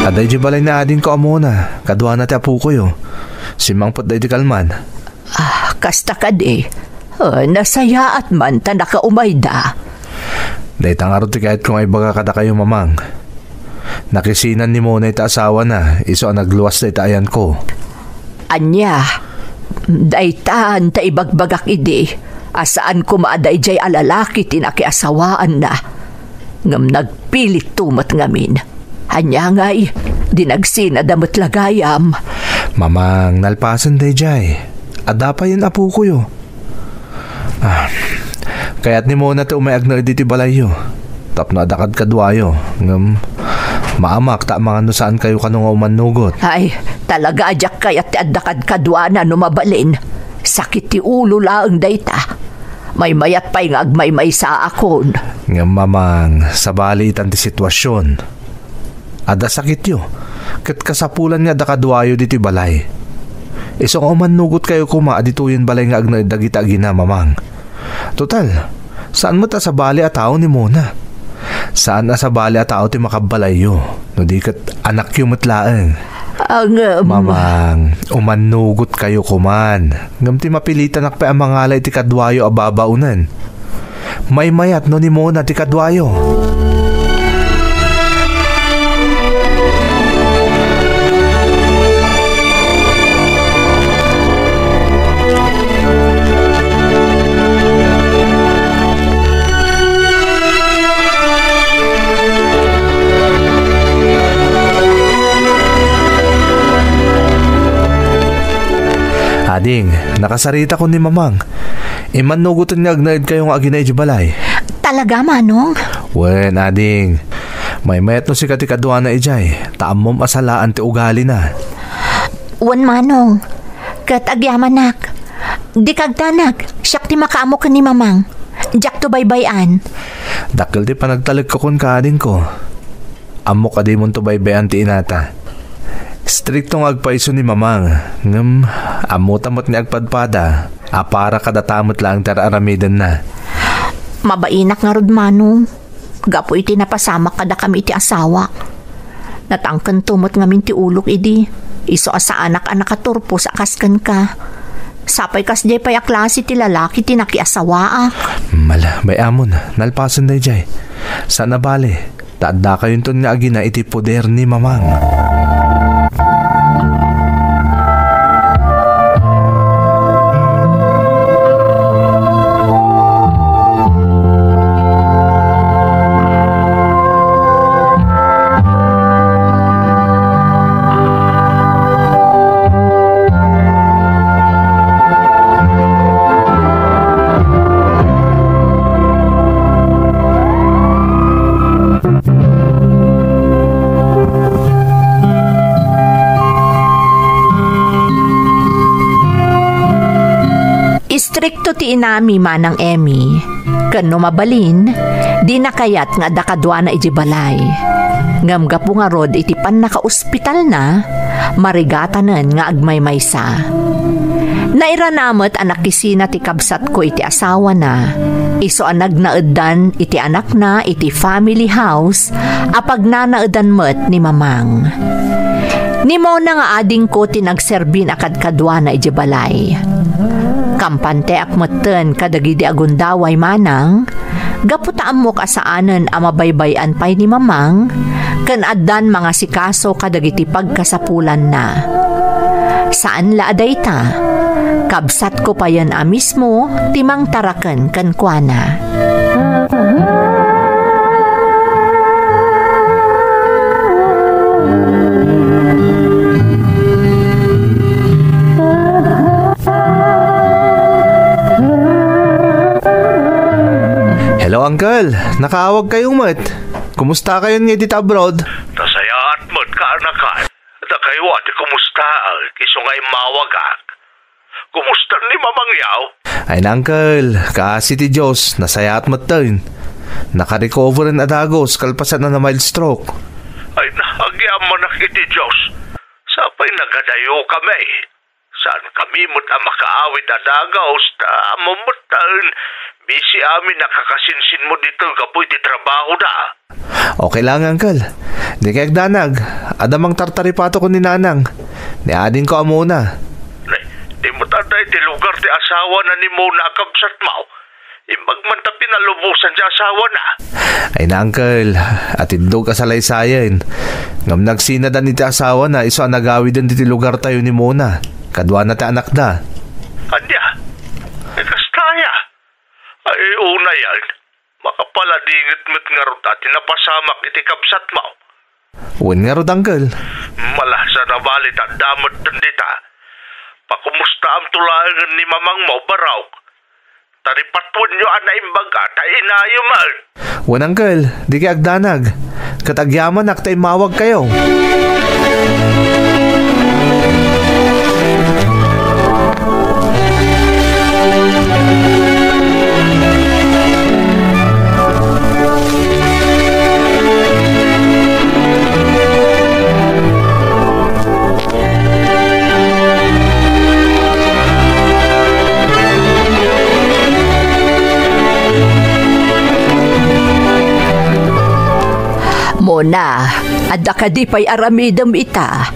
adda idiay balay ni adingko a Mona, kaduana ti apokoyo. Simmangpet daydi kalman. Ah, kasta kadi. Ah, nasayaat man ta nakaumayda. Dayta ngarud ti kayatko nga ibaga kadakayo, Mamang. Nakisinan ni Mona iti asawana, isu a nagluas dayta ayanko. Ania, daytan ta ibagbagak idi a saan koma a daydiay a lalaki ti nakiasawaanna. Ngem nagpilitto met ngamin. Ania ngay, di nagsinada met la gayam. Mamang, nalpasen daydiay. Adda payen apokoyo. Ah, kayat ni Mona ti umay agnaed iti balayyo. Tapno adda kadkaduayo. Ngem, maamak ta amangan no saankayo kano nga umannugot. Ay, talaga a diak kayat ti adda kadkaduana no mabalin. Sakit ti ulo laeng dayta. Maymayat pay nga agmaymaysaakon. Ngem, Mamang, sabali itan ti situasion. Adda sakityo, ket kasapulan nga adda kaduayo ditoy balay. Isu nga umannugotkayo koma a ditoyen balay nga agnaed dagiti agina, Mamang. Total, saan met a sabali a tao ni Mona. Saan a sabali a tao ti makabbalayyo, no di ket anakyo met laeng. Ngem, Mamang, umannugotkayo koman. Ngem ti mapilitanak pay a mangala iti kaduayo a babaonen. Maymayat no ni Mona ti kaduayo. Ading, nakasaritakon ni Mamang. Immannugoten nga agnaedkayo nga agina idiay balay. Talaga, Manong? Wen, ading. Maymayat no sika ti kaduana idiay, ta ammom a salaan ti ugalina. Wen, Manong. Ket agyamanak. Dika agdanag, siak ti makaammo ken ni Mamang. Diakto baybay-an. Dakkel ti panagtalekko kenka, adingko. Ammok a dimonto baybay-an ti inata. Istrikto nga agpayso ni Mamang, ngem ammota met nga agpadpada a para kadata met laeng ti ar-aramidenna. Mabainak ngarud, Manong, gapu iti napasamak kadakami iti asawa. Natangkento met ngamin ti ulok idi, isu a saanak a nakaturpos a kas kenka. Sapay kasdiay pay a klase ti lalaki ti nakiasawaak. Mala, bay-amon, nalpasen daydiay. Saan a bale, ta addakayonton nga agina iti poder ni Mamang. Istrikto ti inami, Manang Emmy, ken no mabalin, dina kayat nga adda kaduana idiay balay. Ngem gapu ngarud iti pannakaospitalna, marigatanen nga agmaymaysa. Nairana met a nakisina ti kabsatko iti asawana, isu a nagnaeddan iti anakna iti family house a pagnanaedan met ni Mamang. Ni Mona nga adingko ti nagserbin a kadkaduana idiay balay. Kampanteak metten kadagidi agundaway, Manang, gapu ta ammok a saanen a mabaybay-an pay ni Mamang ken addan mangasikaso kadagiti pagkasapulanna. Saan la a dayta, kabsatko payen a mismo ti mangtaraken kenkuana. Hello, Uncle. Nakaawag kayo met. Kumusta kayo nga dita abroad? Nasayaat met, kaanakan. Dakayo a ti kumusta, isu nga immawagak. Kumusta ni Mamang yaw? Ay na, Uncle, kaasi ti Dios, nasayaat metten. Nakarecover a dagus kalpasan a na-mild stroke. Ay na, agyamanak iti Dios. Sapay nagadayo kami. Saan kami met a makaawid a dagus, ta ammom metten, busy amin a kakasinsinmo ditoy gapu iti trabahoda. Okay lang, Uncle. Di kay agdanag. Adda mangtartaripato ken ni Nanang. Ni adingko a Mona. Nay, di met adda iti lugar ti asawana ni Mona a kabsatmo. Imbag man ta pinalubosan ti asawana. Ay na, Uncle. Atiddog a salaysayen. Ngem nagsinadan iti asawana isu a nagawiden ditoy lugartayo ni Mona. Kaduana ti anakda. Ania? Ay, kasta aya? Ay, unayen. Makapaladingit met ngarud a ti napasamak iti kabsatmo. Wen ngarud, Uncle. Malasa na bali ta adda metten dita. Pakumustaamto laengen ni Mamangmo, Barok. Ta ripatuenyo a naimbag a ta inayo man. Wen, Uncle, di kay agdanag. Ket agyamanak ta immawagkayo. Mona, adda kadi pay aramidem ita?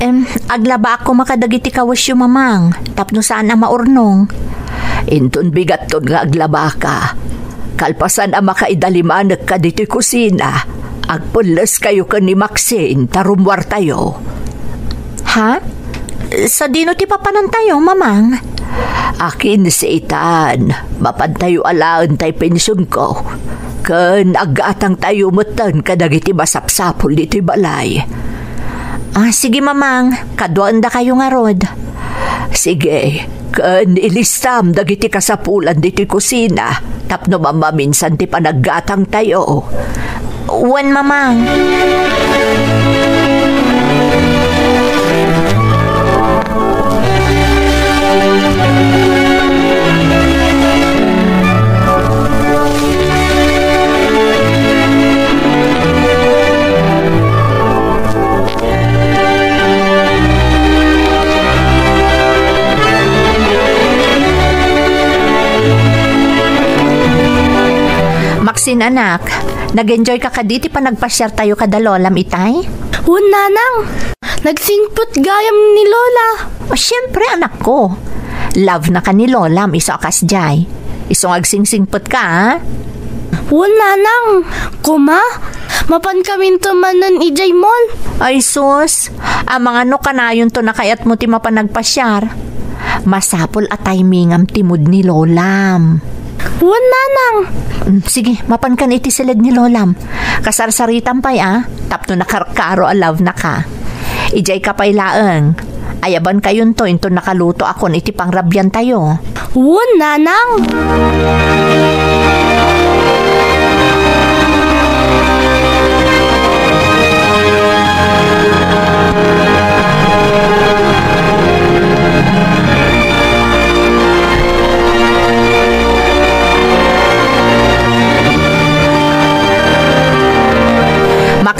Em, aglabaak koma kadagiti kawesyo, Mamang, tapno saan a maurnong. Inton bigatton nga aglabaka. Kalpasan a makaidalimanek kaditoy kusina, agpelleskayo ken ni Maxine ta rummuartayo. Ha? Sadino ti papanantayo, Mamang? Akin siitan, mapantayo alaen tay pensionko. Ken aggatangtayo metten kadagiti masapsapul ditoy balay. Ah, sige, Mamang, kaduaendakayo ngarud. Sige, ken ilistam dagiti kasapulan ditoy kusina tapno mammaminsan ti panaggatangtayo. Wen, Mamang. Maxine, anak, nag-enjoy ka kadi ti panagpasiartayo kada lolam itay? Wen, Nanang. Nagsingpet gayam ni Lola. O, siyempre, anakko. Love na ka ni Lolam, isu a kasdiay. Isu nga agsingsingpet ka, ha? Wen, Nanang. Koma, mapan kaminto manen idiay mall. Ay, sus. Amangan no kanayonto a kayatmo ti mapan agpasiar. Masapul a timingam ti mood ni Lolam. Wen, Nanang. Mm, sige, mapankan iti siled ni Lolam. Kasarsaritam pay, a, tapno nakarkaro a love na ka. Idiay ka pay laeng. Ayabankayonto inton nakalutoakon iti pangrabiantayo. Wen, Nanang.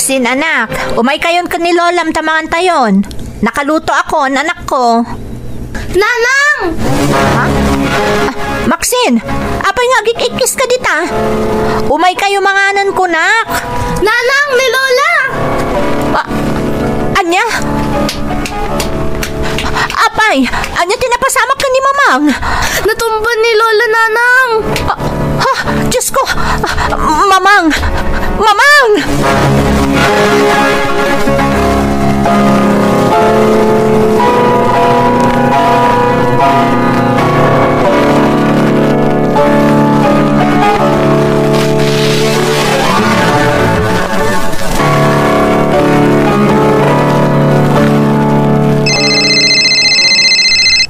Sin, anak, umay kayon ken ni Lolam ta mangantayon. Nakaluto akon, anakko. Nanang! Ha? Ah, Maxine, apay nga agik-ikkis ka dita? Umay kayo manganen, kunak. Nanang, ni Lola! Ah, anya? Apay, anya ti napasamak ken ni Mamang? Natumba ni Lola, Nanang. Ah, ha? Diyos ko! Ah, Mamang! Mamang!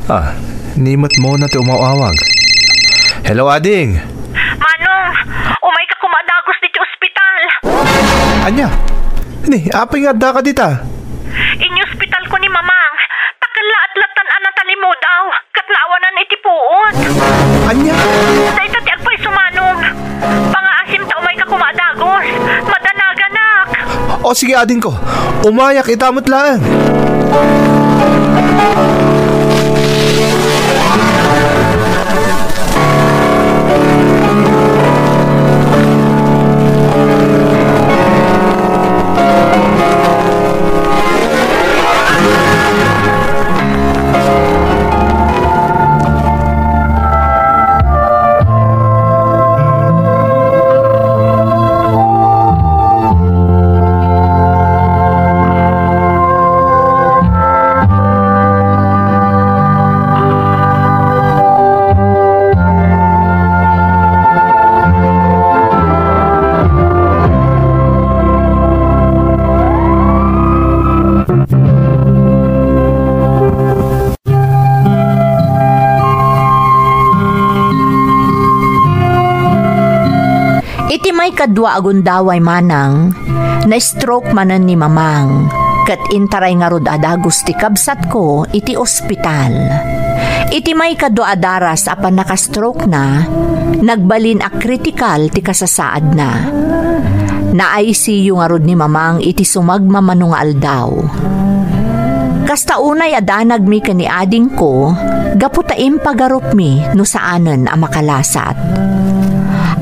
Ah, ni met Mona ti umaw-awag. Hello, ading. Manong, umay ka koma a dagus ditoy ospital. Ania? Ni, apay nga addaka dita? Inyospitalko ni Mamang, ta kellaat lattan a natalimudaw, ket naawanan iti puot. Ania? Dayta ti agpayso, Manong. Pangaasim ta umay ka koma a dagus. Madanaganak. O sige, adingko. Umayak ita met laeng. Iti maikadua a gundaway, Manang, na-stroke manen ni Mamang, ket intaray ngarud a dagus ti kabsatko iti ospital. Iti maikadua a daras a pannakastrokena, nagbalin a kritikal ti kasasaadna. Na-I C U ngarud ni Mamang iti sumagmamano nga aldaw. Kasta unay a danagmi ken ni adingko, gapu ta impagarupmi no saanen a makalasat.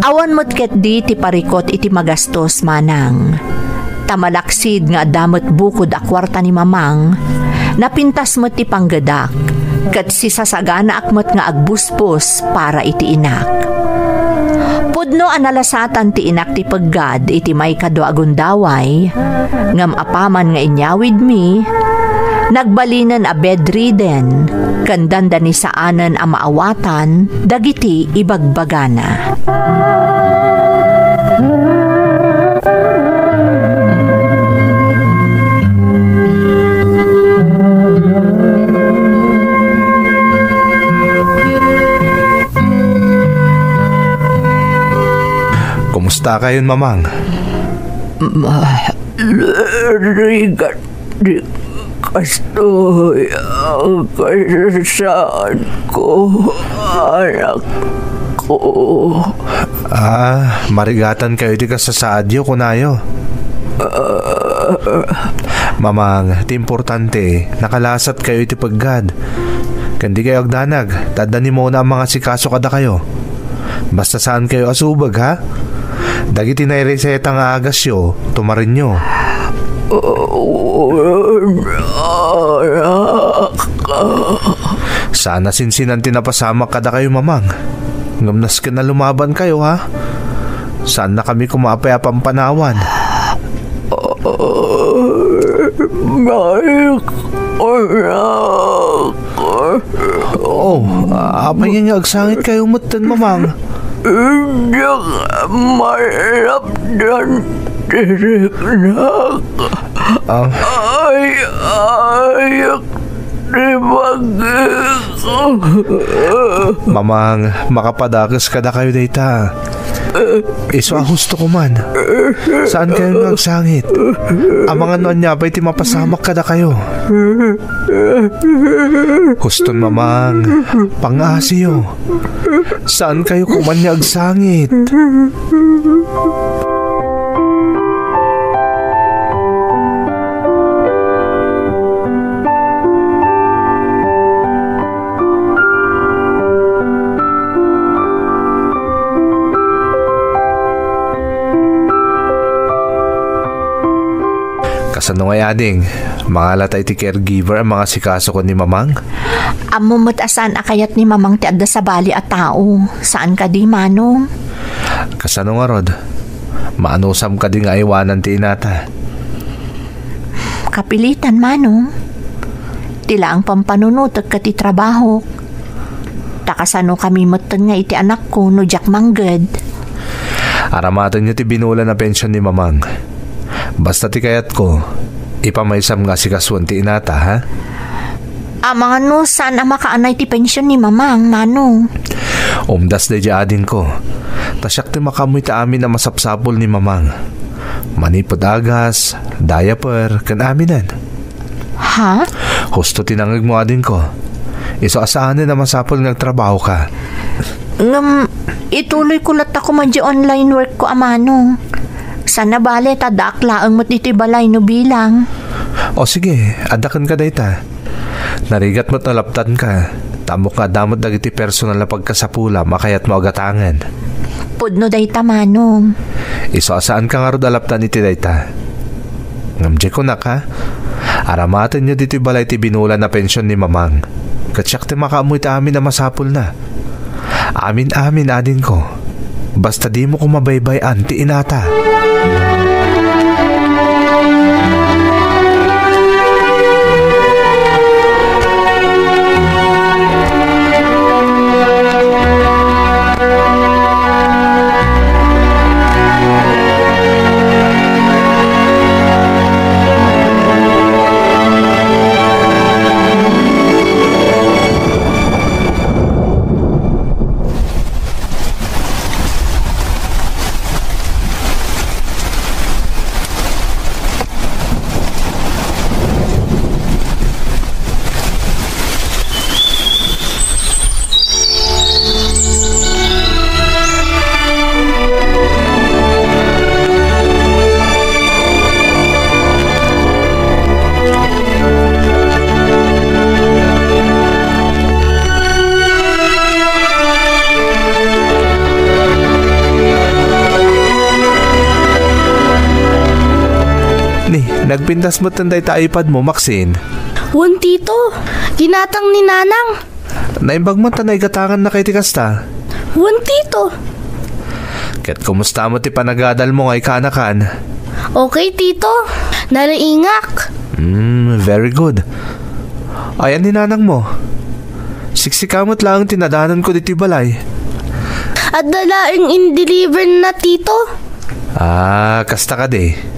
Awan met ketdi ti parikut iti magastos, Manang. Ta malaksid nga adda met bukod a kuarta ni Mamang, napintas met ti panggedak, ket sisasaganaak met nga agbuspos para iti inak. Pudno a nalasatan ti inak ti peggad iti maikadua a gundaway, ngem apaman nga inyawidmi, nagbalinen a bedridden, ken dandani saanen a maawatan dagiti ibagbagana. Kumusta kayon, Mamang? Ma-, rigat di kastoy a kasasaadko, anakko. Ah, marigatan kayo iti kasasaadyo, kunayo. Mamang, ti importante, nakalasat kayo iti peggad. Ken di kayo agdanag, ta adda ni Mona a mangasikaso kadakayo. Basta saan kayo a subeg, ha? Dagiti naireseta nga agasyo, tumarenyo. Saan a sinsinan ti napasamak kadakayo, Mamang. Ngem nasken a lumaban kayo, ha? Saannakami koma a pampanawan. May kunak. Oh, apay nga agsangit kayo metten, Mamang? Diak malapdan ti riknak. Ah. Ay, ay, ti bagik. Mamang, makapadakes kadakayo dayta. Isu a husto ko man. Saan kayo nga agsangit? Amangan no ania pay ti mapasamak kadakayo. Huston, Mamang, pangasiyo. Saan kayo kuman nga agsangit? Kasano ngay, ading? Mangalata iti caregiver a mangasikaso ken ni Mamang? Ammom met a saan a kayat ni Mamang ti adda sabali a tao. Saan kadi, Manong? Kasano ngarud? Maanusam kadi nga aywanan ti inata? Kapilitan, Manong. Ti laeng pampanunotek ket ti trabahok. Ta kasano kami metten nga iti anakko no diak mangged? Aramatenyo ti binulan a pension ni Mamang. Basta ti kayatko, ipamaysam nga asikasuan ti inata, ha? Amangan no saan a makaanay ti pension ni Mamang, Manong. Umdas daydiay, adingko. Ta siak ti makaammo iti amin a masapsapul ni Mamang. Manipud agas, diaper, ken aminen. Ha? Husto ti nangegmo, adingko. Isu a saanen a masapul nga agtrabahoka. Ngem, ituloyko latta koma diay online work ko, Manong. Saan a bale ta addaak laeng met ditoy balay no bilang. O sige, adda kenka dayta. Narigat met no laptanka. Ta ammok nga adda met dagiti personal a pagkasapulam a kayatmo a gatangen. Pudno dayta, Manong. Isu a saanka ngarud a laptan iti dayta. Ngem diay kunak, ha? Aramatenyo ditoy balay ti binulan a pension ni Mamang. Ket siak ti makaammo iti amin a masapulna. Amin-amin, adingko. Basta dimo koma baybay-an ti inata. Ni, nagpintas metten dayta iPad mo, Maxine. Wen, Tito. Ginatang ni Nanang. Naimbag man ta naigatangannaka iti kasta. Wen, Tito. Ket kumusta met ti panagadal mo nga ikanakan? Okay, Tito. Nariingak. Mm, very good. Ayan ni nanang mo. Siksika met laeng ti nadanonko ditoy balay. Adda laeng in-deliver na, Tito. Ah, kasta kadi.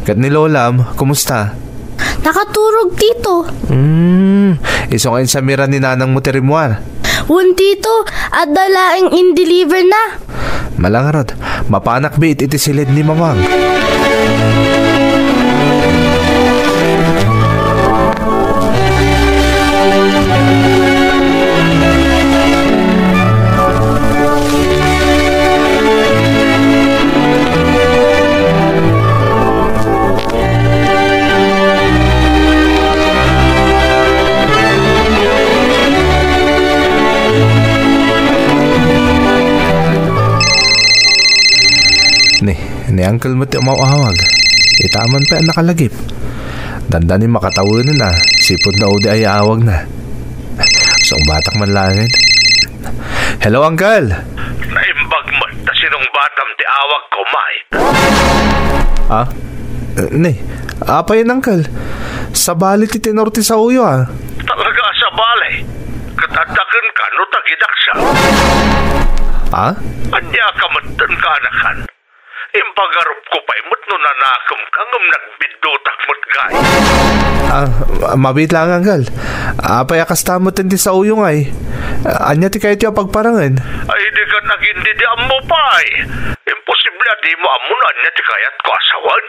Ket ni Lolam, kumusta? Nakaturog, Tito. Hmm, isu nga insamiran ni nanang mo ti rimmuar. Wen, Tito, adda laeng in-deliver na. Malangarod, mapanak biit iti siled ni Mamang. Ni, ni Uncle met ti umaw-awag. Ita man pay a nakalagip. Dandani makatawenen a, sipud na udi ay awag na. Sungbatak man laeng. Hello, Uncle! Naimbag met ta sinungbatam ti awag ko, Mike. Ah? Eh, ni, apay, Uncle? Sabali ti tenor ti saoyo, ah. Talaga a sabali. Ket adda kenka no tagidaksa. Ah? Ania ka met ti kaanakan? Impagarupko pay met no nanakemka ngem nagbiddutak met, gay. Ah, ma-, mabiit laeng, Uncle. Apay a kasta met ti saoyo ngay? Ania ti kayatyo a pagparangen? Ay, di ka nagin di, di ammo pay. Imposible a dimo ammo no ania ti kayatko a sawen.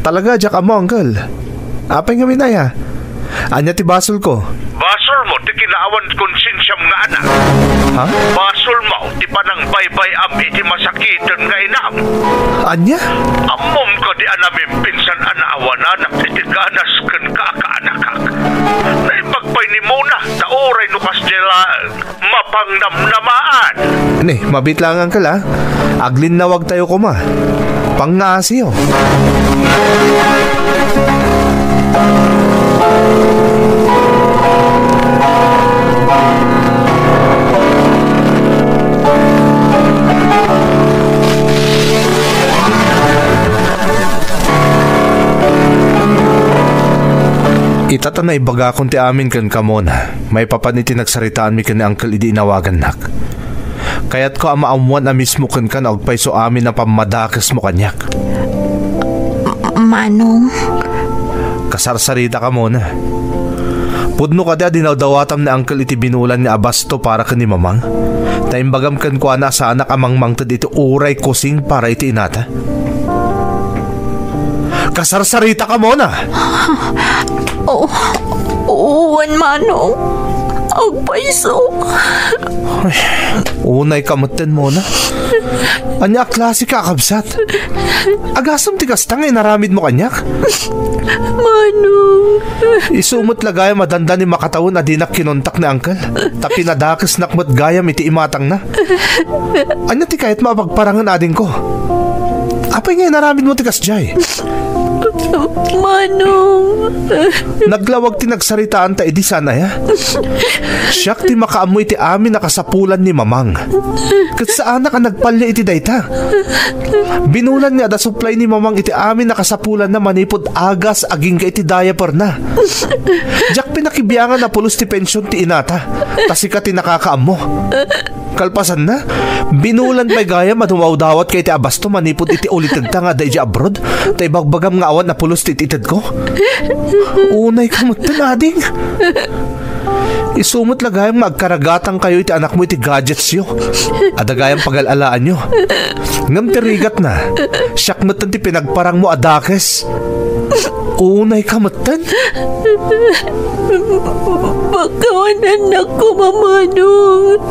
Talaga, diak ammo, Uncle. Apay ngamin aya? Ania ti basolko? Basolmo ti kinaawan ti konsensiam nga anak. Ha? Basolmo ti panangbaybay-am iti masakiten nga inam. Ania? Ammom kadi a namimpinsan a naawananak iti ganas ken kaakaanakak? Naimbag pay ni Mona, ta uray no kasdiay laeng, mapangnamnamaan. Ni, mabiit laeng, Uncle, ah. Aglinnawagtayo koma. Pangngaasiyo. Ita ta naibagakon ti amin kenka, Mona, maipapan iti nagsaritaanmi ken ni Uncle idi inawagannak. Kayatko a maammoan a mismo kenka no agpayso amin a pammadakesmo kaniak. M-, Manong. Kasarsaritaka, Mona. Pudno kadi a dinawdawatam ni Uncle iti binulan nga abasto para ken ni Mamang? Ta imbagam kenkuana a saanak a mangmangted iti uray kusing para iti inata. Kasarsaritaka, Mona! Oh, wen, Manong. Agpayso. Ay, unayka metten, Mona. Ania a klase ka a kabsat? Agasem ti kasta nga inaramidmo kaniak? Manong. Isu met la gayam a dandani makatawen a dinak kinontak ni Uncle. Ta pinadakesnak met gayam iti imatangna. Ania ti kayatmo a pagparangen, adingko? Apay nga inaramidmo ti kasdiay? Manong. Naglawag ti nagsaritaanta idi saan aya? Siak ti makaammo iti amin a kasapulan ni Mamang. Ket saanak a nagpalya iti dayta. Binulan nga adda supply ni Mamang iti amin a kasapulanna manipud agas agingga iti diaperna. Diak pinakibiangan a pulos ti pension ti inata, ta sika ti nakakaammo. Kalpasanna, binulan pay gayam a dumawdawatka iti abasto manipud iti ulitegta nga adda idiay abroad, ta ibagbagam nga awan a pulos ti itedko. Unayka metten, ading. Isu met la gayam nga agkaragatangkayo iti anakmo iti gadgetsyo. Adda gayam pagal-alaanyo. Ngem ti rigatna, siak metten ti pinagparangmo a dakes. Unayka metten? Pakawanannak koma, Manong.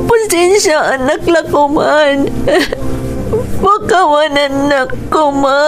Pasensiaanak la koman. Pakawanannak koma.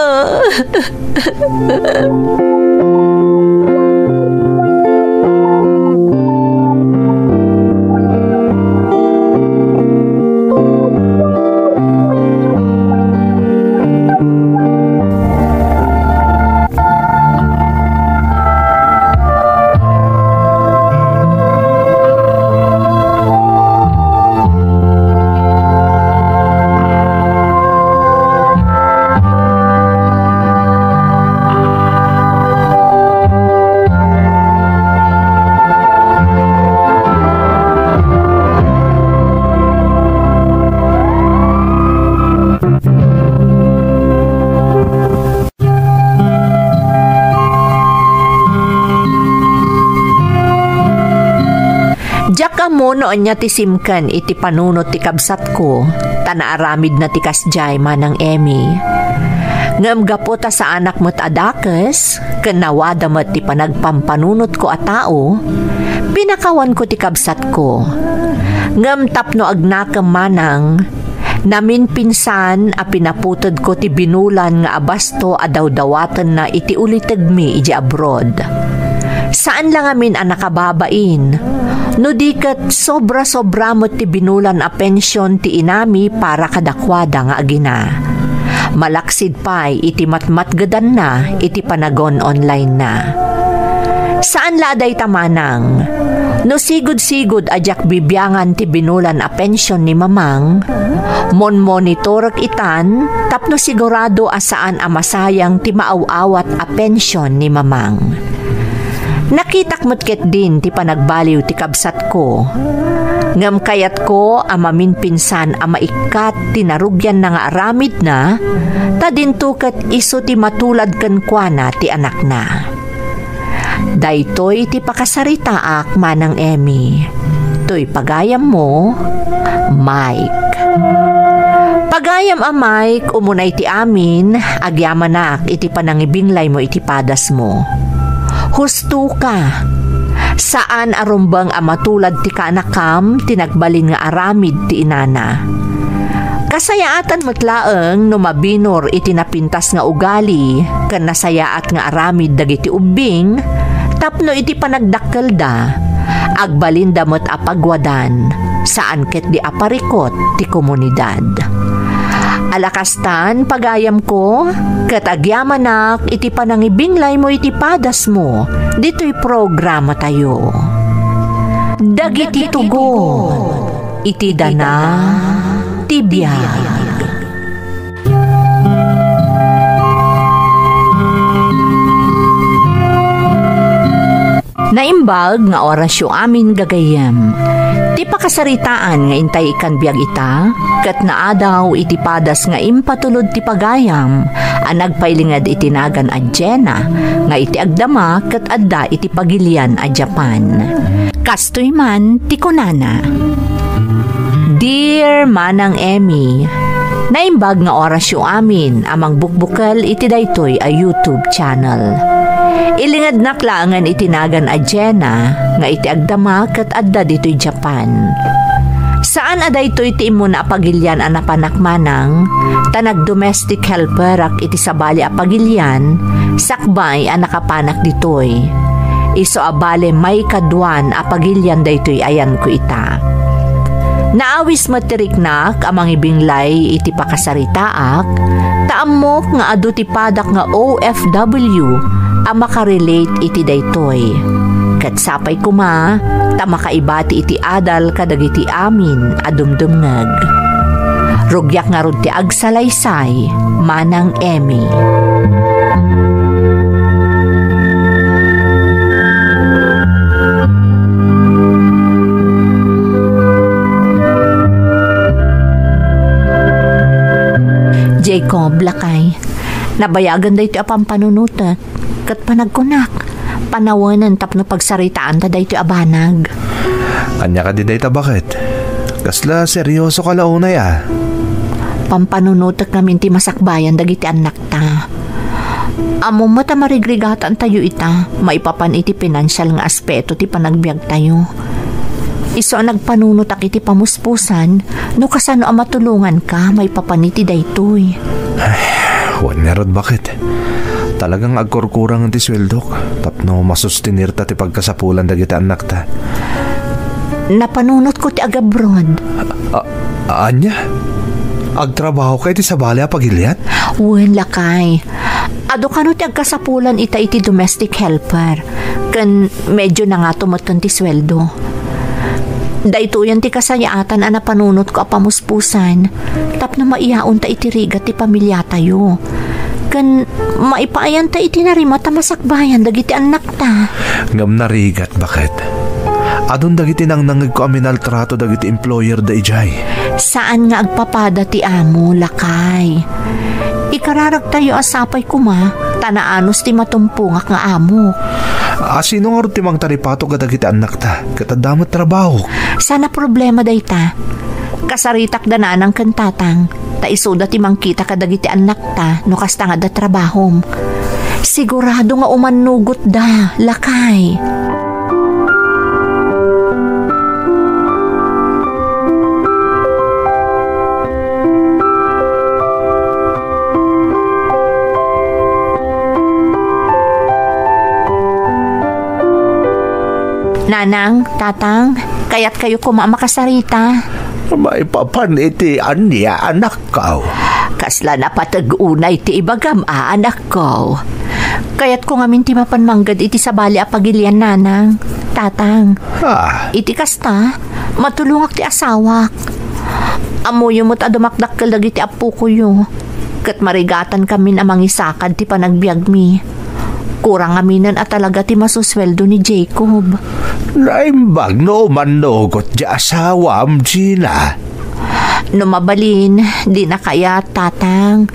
Diak ammo no ania ti simken iti panunot ti kabsatko, ta naaramidna ti kasdiay, Manang Emmy. Ngem gapu ta saanak met a dakes, ken nawada met ti panagpampanunotko a tao, pinakawanko ti kabsatko. Ngem tapno agnakem, Manang, naminpinsan a pinaputedko ti binulan nga abasto a dawdawatenna iti ulitegmi idiay abroad. Saan la ngamin a nakababain, no di ket sobra-sobra met ti binulan a pension ti inami para kadakuada nga agina. Malaksid pay iti matmatgedanna iti panagon-online-na. Saan la a dayta, Manang. No sigud-sigud a diak bibiangan ti binulan a pension ni Mamang, monmonitorek itan tapno sigurado a saan a masayang ti maaw-awat a pension ni Mamang. Nakitak met ketdin ti panagbaliw ti kabsatko. Ngem kayatko a maminpinsan a maikkat ti narugianna nga aramidna, ta dinto ket isu ti matulad kenkuana ti anakna. Daytoy ti pakasaritaak, Manang Emmy. Toy pagayammo, Mike. Pagayam a Mike, umunay ti amin, agyamanak iti panangibinglaymo iti padasmo. Husto ka. Saan a rumbeng a matulad ti kaanakam ti nagbalin nga aramid ti inana. Kasayaatan met laeng no mabinor iti napintas nga ugali ken nasayaat nga aramid dagiti ubbing tapno iti panagdakkelda, agbalinda met a pagwadan, saan ketdi a parikut ti komunidad. Ala kastan, pagayamko, ket agyamanak iti panangibinglaymo iti padasmo ditoy programatayo. Dagiti tugon iti dana ti biag. Naimbag nga orasyo amin gagayyem. Ti pakasaritaan nga intay ikkan biag ita, ket naadaw iti padas nga impatulod ti pagayam a nagpailinged iti nagan a Jenna nga iti agdama ket adda iti pagilian a Japan. Kastoy man ti kunana. Dear Manang Emmy, naimbag nga orasyo amin a mangbukbukel iti daytoy a YouTube channel. Ilingednak laengen iti nagan a Jenna nga iti agdama ket adda ditoy Japan. Saan a daytoy ti immuna a pagilian a napanak manang, ta nagdomestic helperak iti sabali a pagilian sakbay a nakapanak ditoy. Isu a bale maikaduan a pagilian daytoy ayanko ita. Naawis met ti riknak a mangibinglay iti pakasaritaak, ta ammok nga adu ti padak nga O F W a makarelate iti daytoy. Ket sapay koma ta makaibati iti adal kadagiti amin a dumdumngeg. Rugiak ngarud ti agsalaysay, Manang Emmy. Jacob, lakay, nabayagan daytoy a pampanunotek, ket panagkunak, panawenen tapno pagsaritaanta daytoy a banag. Ania kadi dayta, baket? Kasla seryoso ka la unay, a? Pampanunotek ngamin ti masakbayan dagiti annakta. Ammom met a marigrigatantayo ita, maipapan iti pinansial nga aspeto ti panagbiagtayo. Isu a nagpanunotak iti pamuspusan, no kasano a matulonganka maipapan iti daytoy. Ay, wen ngarud, baket. Talagang agkurkurangen ti sueldok tapno masustenirta ti pagkasapulan dagiti annakta. Napanunotko ti agabroad. A-, ania? Agtrabahoka iti sabali a pagilian? Wen, lakay. Adu kano ti agkasapulan ita iti domestic helper, ken medyo nangato met ken ti sueldo. Daytoyen ti kasayaatan a napanunotko a pamuspusan tapno maiyaonta iti rigat ti pamiliatayo, ken maipaayanta iti narimat a masakbayan dagiti annakta. Ngem narigat, baket. Adun dagiti nangnangegko a minaltrato dagiti employer da idiay. Saan nga agpapada ti amo, lakay. Ikararagtayo a sapay koma, ta naanus ti matumpongak nga amo. A, sino ngarud ti mangtaripato kadagiti annakta, ket adda met trabaho? Saan a problema dayta. Kasaritak da nanang ken tatang, ta isuda ti mangkita kadagiti annakta no kasta nga adda trabahom. Sigurado nga umannugotda, lakay. Nanang, tatang, kayatkayo koma a makasarita. Maipapan iti ania, anakko? Kasla napateg unay ti ibagam a, anakko. Kayatko ngamin ti mapan mangged iti sabali a pagilian, nanang, tatang. Ah. Iti kasta, matulongak ti asawak. Ammoyo met a dumakdakkel dagiti appokoyo, ket marigatankamin a mangisakad ti panagbiagmi. Kurang ngaminen a talaga ti masusueldo ni Jacob. Naimbag no umannugot ti asawam, Gina. No mabalin, dina kayat, tatang.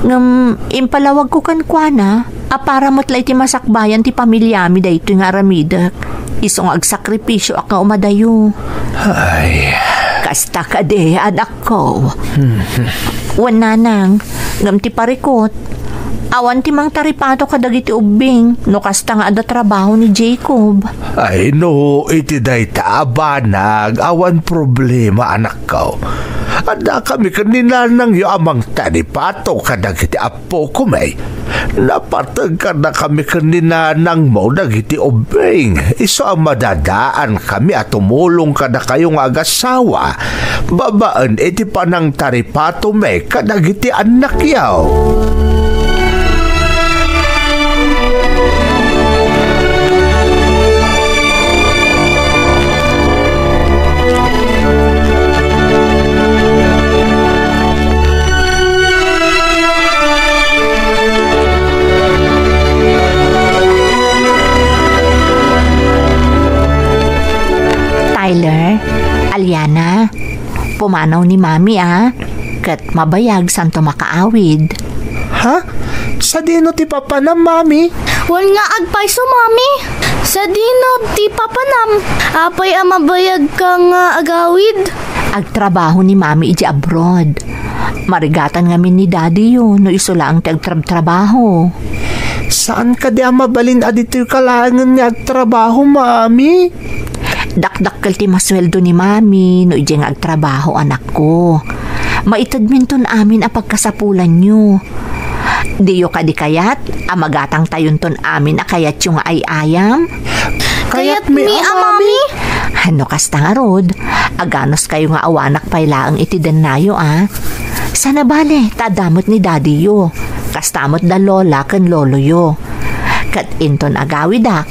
Ngem impalawagko kenkuana a para met la iti masakbayan ti pamiliami daytoy nga aramidek. Isu nga agsakripisioak nga umadayo. Ay. Kasta kadi, anakko. Wen, nanang, ngem ti parikut, awan ti mangtaripato kadagiti ubbing no kasta nga adda trabaho ni Jacob. Ay, no iti dayta a banag, awan problema, anakko. Addakami ken ni nanangyo a mangtaripato kadagiti appokomi. Napartegkadakami ken ni nanangmo dagiti ubbing, isu a madadaankami a tumulong kadakayo nga agasawa babaen iti panangtaripatomi kadagiti annakyo. Tyler, Aliana, pumanaw ni Mami, a. Ket mabayag santo makaawid. Ha? Sadino ti papanam, Mami? Wen nga agpayso, Mami. Sadino ti papanam? Apay a mabayagka nga agawid? Agtrabaho ni Mami idiay abroad. Marigatan ngamin ni Daddy yo no isu laeng ti agtrabtrabaho. Saan kadi a mabalin a ditoyka laengen nga agtrabaho, Mami? Dakdakkel ti masueldo ni Mami no idiay nga agtrabaho, anakko. Maitedminton amin a pagkasapulanyo. Diyo kadi kayat a magatangtayonton amin a kayatyo nga ay-ayam? Kayatmi, a, Mami. No kasta ngarud, aganuskayo nga awanak pay laeng iti dennayo, a. Saan a bale, ta adda met ni Daddy yo. Kasta met da Lola ken Lolo yo. Ket inton agawidak,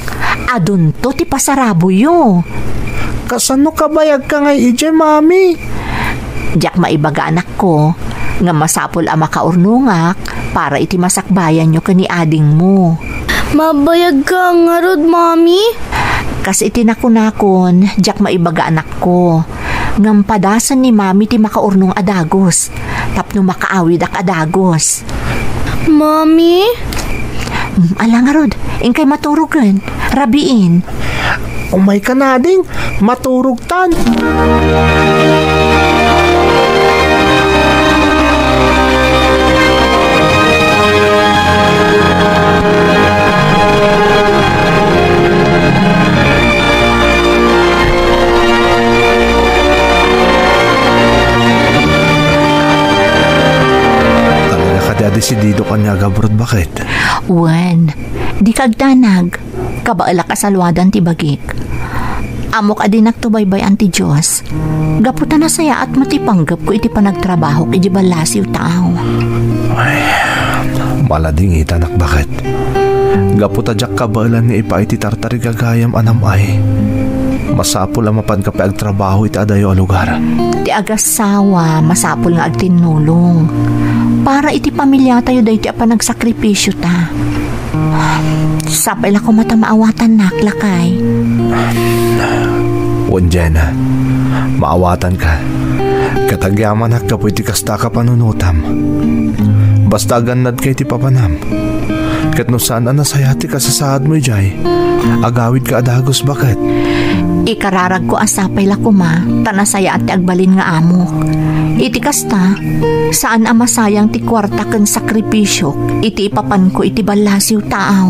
adunto ti pasaraboyo. Kasano kabayagka ngay idiay, Mami? Diak maibaga, anakko, ngem masapul a makaurnongak para iti masakbayanyo ken ni adingmo. Mabayagka ngarud, Mami? Kas iti nakunakon, diak maibaga, anakko, ngem padasen ni Mami ti makaurnong a dagus tapno makaawidak a dagus. Mami? Mm, ala ngarud, inkay maturogen. Rabiin. Umayka nading, maturogtan. Talaga kadi a desidido kaniak nga agabroad, baket? Wen, dika agdanag. Kabaelak a saluadan ti bagik. Ammok a dinakto baybay-an ti Dios. Gapu ta nasayaat met ti panggepko iti panagtrabahok iti ballasiw taaw. Ay, maladingitanak, baket? Gapu ta diak kabaelan nga ipaay ti tartarigagayam a nam-ay, masapul a mapanka pay agtrabaho iti adayo a lugar. Ti agassawa, masapul nga agtinnulong para iti pamiliatayo daytoy a panagsakripisyota. Sapay la koma ta maawatannak, lakay. Wen, Jenna, maawatanka. Ket agyamanak gapu iti kasta a kapanunotam. Basta agannadka iti papanam. Ket no saan a nasayaat ti kasasaadmo idiay, agawidka a dagus, baket? Ikararagko a sapay la koma ta nasayaat ti agbalin nga amok. Iti kasta, saan a masayang ti kuarta ken sakripisiok iti ipapanko iti ballasiw taaw.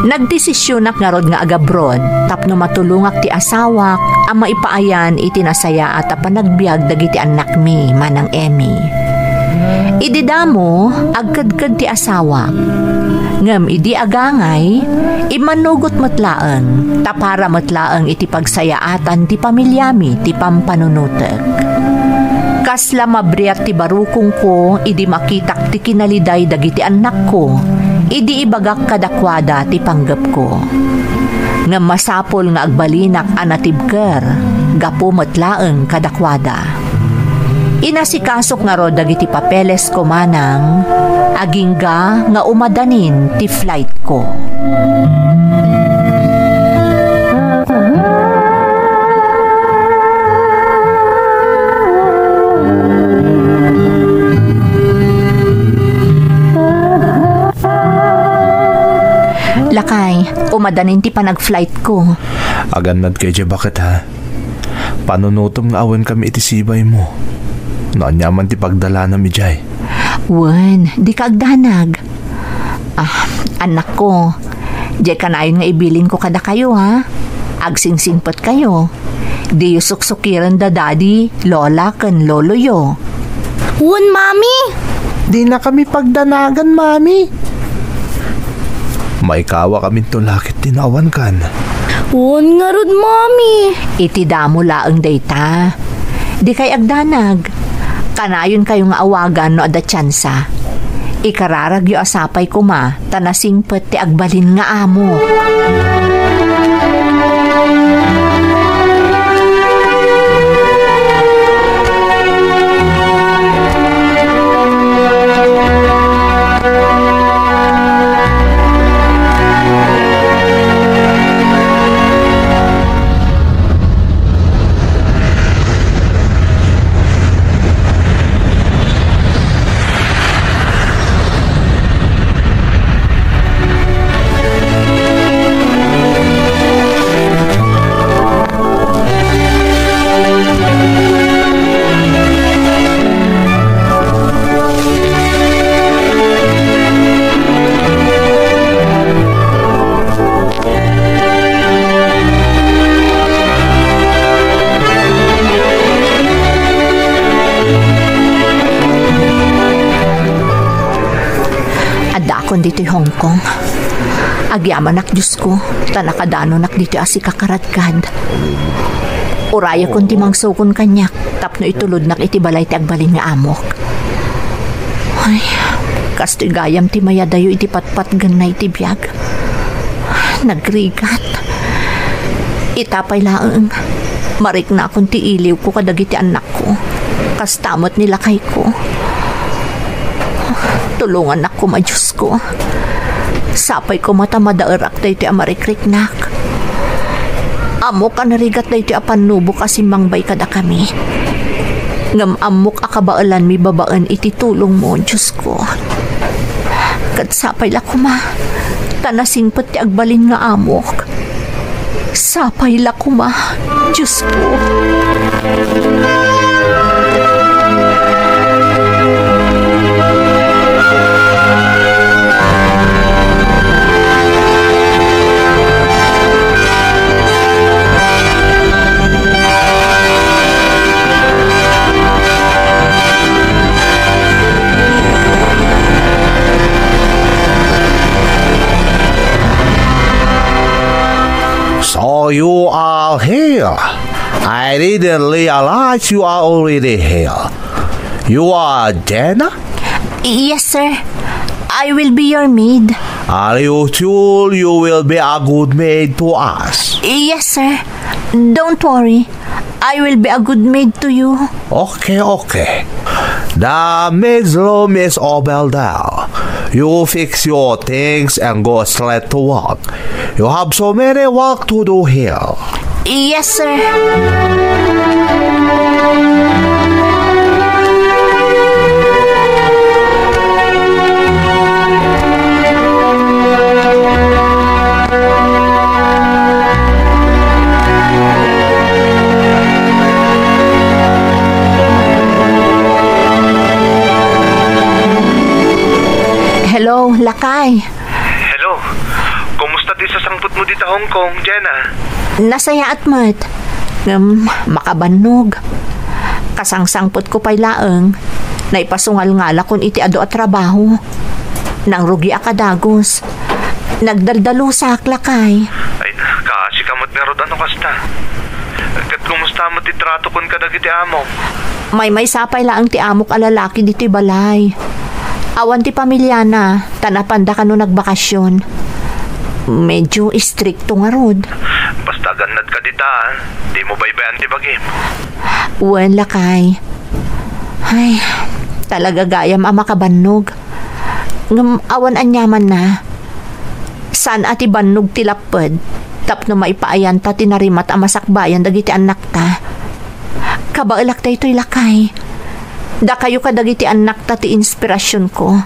Nagdesisionak ngarud nga agabroad tapno matulongak ti asawak a maipaayan iti nasayaat a panagbiag dagiti annakmi, Manang Emmy. Idi damo, agkedked ti asawak. Ngem idi agangay, immanugot met laeng, ta para met laeng iti pagsayaatan ti pamiliami ti pampanunotek. Kasla mabriat ti barukongko idi makitak ti kinaliday dagiti annakko, idi ibagak kadakuada ti panggepko. Ngem masapul nga agbalinak a natibker gapu met laeng kadakuada. Inasikasok ngarud dagiti papeles ko manang, agingga nga umadanin ti flight ko. Lakay, umadanin ti panag-flight ko. Agannad kayo, baket, ha? Panunotem nga awan kami iti sibaymo. No ania man ti pagdalanam idiay. Wen, dika agdanag. Ah, annakko, diay kanayon nga ibilinko kadakayo, ha? Agsingsimpetkayo. Diyo suksukiren da daddy, lola, ken loloyo. Wen, mami. Dina kami pagdanagan, mami. Maikawakaminto la ket ti naawankan. Wen ngarud, mami. Iti damo laeng dayta. Dikay agdanag. Kanayonkayo nga awagan no adda tiansa. Ikararagyo a sapay koma ta nasingpet ti agbalin nga amok. Addakon ditoy Hong Kong. Agyamanak, Diosko, ta nakadanonak ditoy a sikakaradkad. Urayakon ti mangsukon kaniak tapno itulodnak iti balay ti agbalin nga amok. Ay, kastoy gayam ti mayadayo iti patpatgenna iti biag. Nagrigat. Ita pay laeng, mariknakon ti iliwko kadagiti annakko. Kasta met ni lakayko. Tulongannak koma, Diosko. Sapay koma ta madaerak daytoy a marikriknak. Ammok a narigat daytoy a pannubok a simmangbay kadakami. Ngem ammok a kabaelanmi babaen iti tulongmo, Diosko. Ket sapay la koma, ta nasingpet ti agbalin nga amok. Sapay la koma, Diosko. So you are here. I didn't realize you are already here. You are Jenna? Yes, sir. I will be your maid. Are you sure you will be a good maid to us? Yes, sir. Don't worry. I will be a good maid to you. Okay, okay. The maid's room is over there. You fix your things and go straight to work. You have so many work to do here. Yes, sir. Hello, lakay. Hello. Kumusta ti sasangputmo dita Hong Kong, Jenna? Nasayaat met. Ngem, makabannog. Kasangsangputko pay laeng, naipasungalngalakon iti adu a trabaho. Nangrugiak a dagus. Nagdaldalusak, lakay. Ay, kaasi ka met ngarud a no kasta. Ket kumusta met ti trato ken kadagiti amok? Maymaysa pay laeng ti amok a lalaki ditoy balay. Awan ti pamiliana, ta napanda kano nagbakasyon. Medyo istrikto ngarud. Basta agannad ka dita, a. Dimo baybay-an ti bagim. Wen, lakay. Ay, talaga gayam a makabannog. Ngem awan aniamanna. Saan a ti bannog ti lapped tapno maipaayanta ti narimat a masakbayan dagiti annakta. Kabaelak daytoy, lakay. Dakayo kadagiti annakta ti inspirasionko.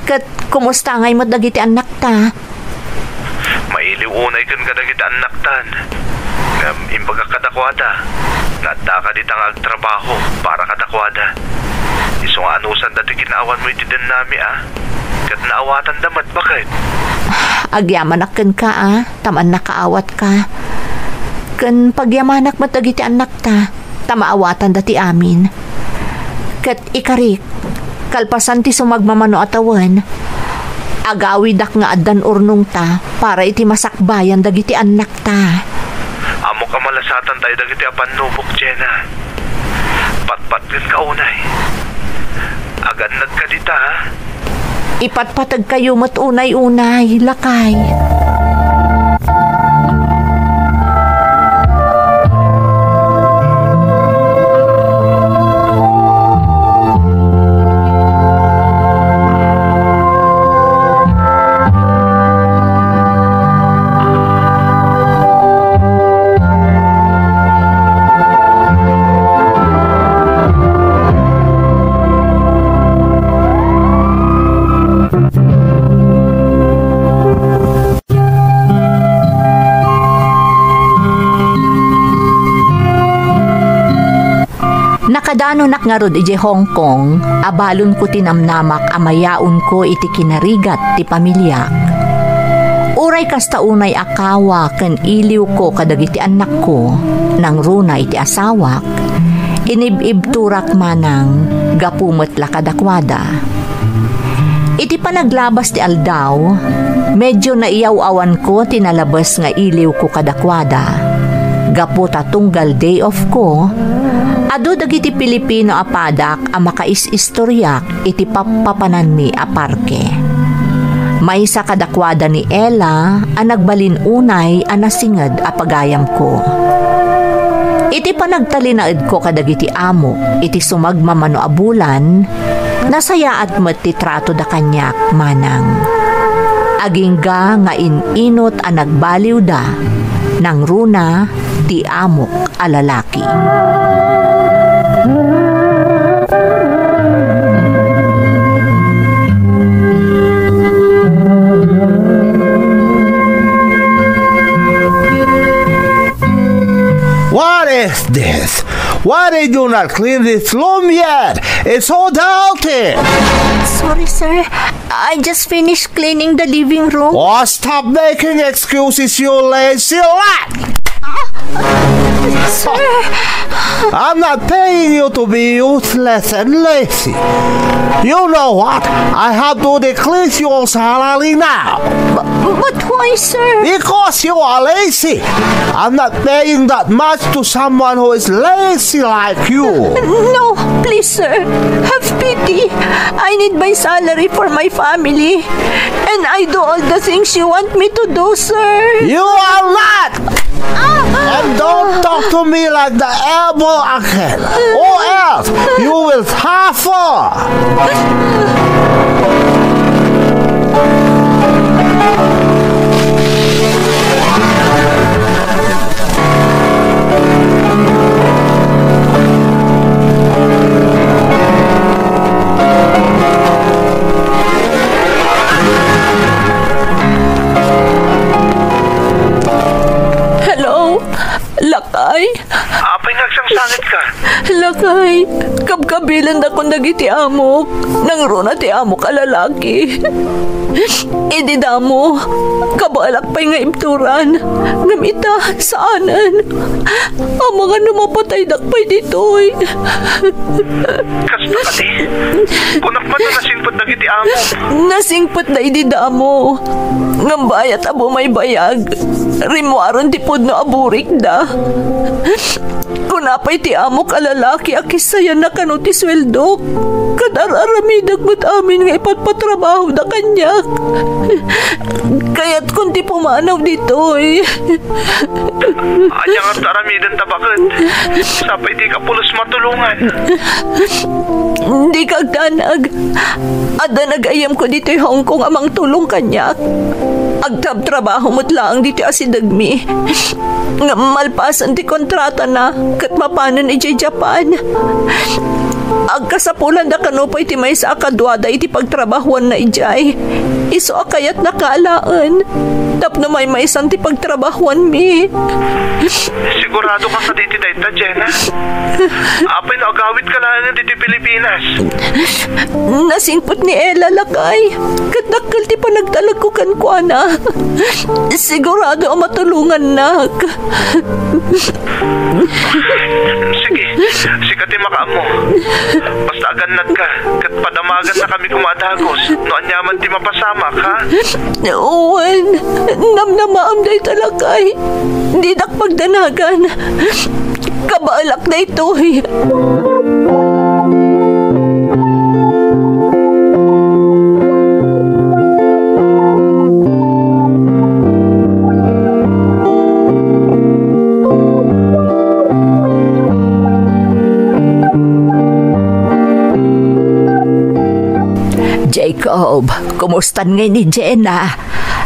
Ket kumusta ngay met dagiti annakta? Mailiw unay ken kadagiti annaktan. Ngem imbagak kadakuada nga addaka dita nga agtrabaho para kadakuada. Isu nga anusanda ti kinaawanmo iti dennami a ket naawatanda met, baket. Agyamanak kenka a, ta mannakaawatka. Ken pagyamanak met dagiti annakta, ta maawatanda ti amin. Ket ikarik, kalpasan ti sumagmamano a tawen, agawidak nga addan urnongta para iti masakbayan dagiti annakta. Ammok a malasatan tayo dagiti a pannubok, Jenna. Patpatgenka unay. Agannadka dita, ha? Ipatpategkayo met unay-unay, lakay. Nakadanonak ngarud idiay Hong Kong, abalonko ti namnamak a mayaonko iti kinarigat ti pamiliak. Uray kasta unay a kawa ken iliwko kadagiti annakko, nangruna iti asawak, inib-ibturak manang gapu met la kadakuada. Iti panaglabas ti aldaw, medyo naiyaw-awanko ti nalabes nga iliwko kadakuada. Gapu ta tunggal day off ko, adu dagiti Pilipino a padak a makais-istoriak iti pappapananmi a parke. Maysa kadakuada ni Ella a nagbalin unay a nasinged a pagayamko. Iti panagtalinaedko kadagiti amok iti sumagmamano a bulan, nasayaat met ti tratoda kaniak manang. Agingga nga in-inot a nagbaliwda, nangruna ti amok a lalaki. What is this? Why did you not clean this room yet? It's so dirty! Sorry, sir. I just finished cleaning the living room. Oh, stop making excuses, you lazy rat! Sir! I'm not paying you to be useless and lazy. You know what? I have to decrease your salary now. But, but why, sir? Because you are lazy. I'm not paying that much to someone who is lazy like you. No, please, sir. Have pity. I need my salary for my family. And I do all the things you want me to do, sir. You are not! Ah! And don't talk to me like the elbow again, or else you will suffer! Hello? Lakay? Apay nga agsangsangitka? Lakay, kabkabilendakon dagiti amok. Nangruna ti amok a lalaki. Idi damo, kabaelak pay nga ibturan. Ngem ita, saanen. Amangan no mapataydak pay ditoy. Kasta kadi? Kunak man a nasingpet dagiti amok. Nasingpetda idi damo. Ngem bayat a bumaybayag, rimmuaren ti pudno a burikda. Kuna pay ti amok a lalaki a kissayanna kano ti sueldok, ket ar-aramidek met amin nga ipatpatrabahoda kaniak. Kayatkon ti pumanaw ditoy. Ania nga aramidenta, baket? Sapay dika pulos matulongan. Dika agdanag. Adda nagayyemko ditoy Hong Kong a mangtulong kaniak. Agtrabtrabaho met laeng ditoy asidegmi. Ngem malpasen ti kontratana ket mapanen idiay Japan. Agkasapulanda kano pay ti maysa a kaduada iti pagtrabahoanna idiay. Isu a kayatna kalaen tapno maymaysan ti pagtrabahoanmi. Sigurado ka kadi iti dayta, Jenna? Apay no agawidka laeng iti Pilipinas? Nasingpet ni Ella, lakay, ket dakkel ti panagtalekko kenkuana. Sigurado a matulongannak. Sige, sika ti makaammo. Basta agannadka, ket padamagannakami koma a dagus no aniaman ti mapasamak, ha? Wen, namnamaam dayta, lakay. Didak pagdanagan. Kabaelak daytoy. Jacob, kumustan ngay ni Jenna?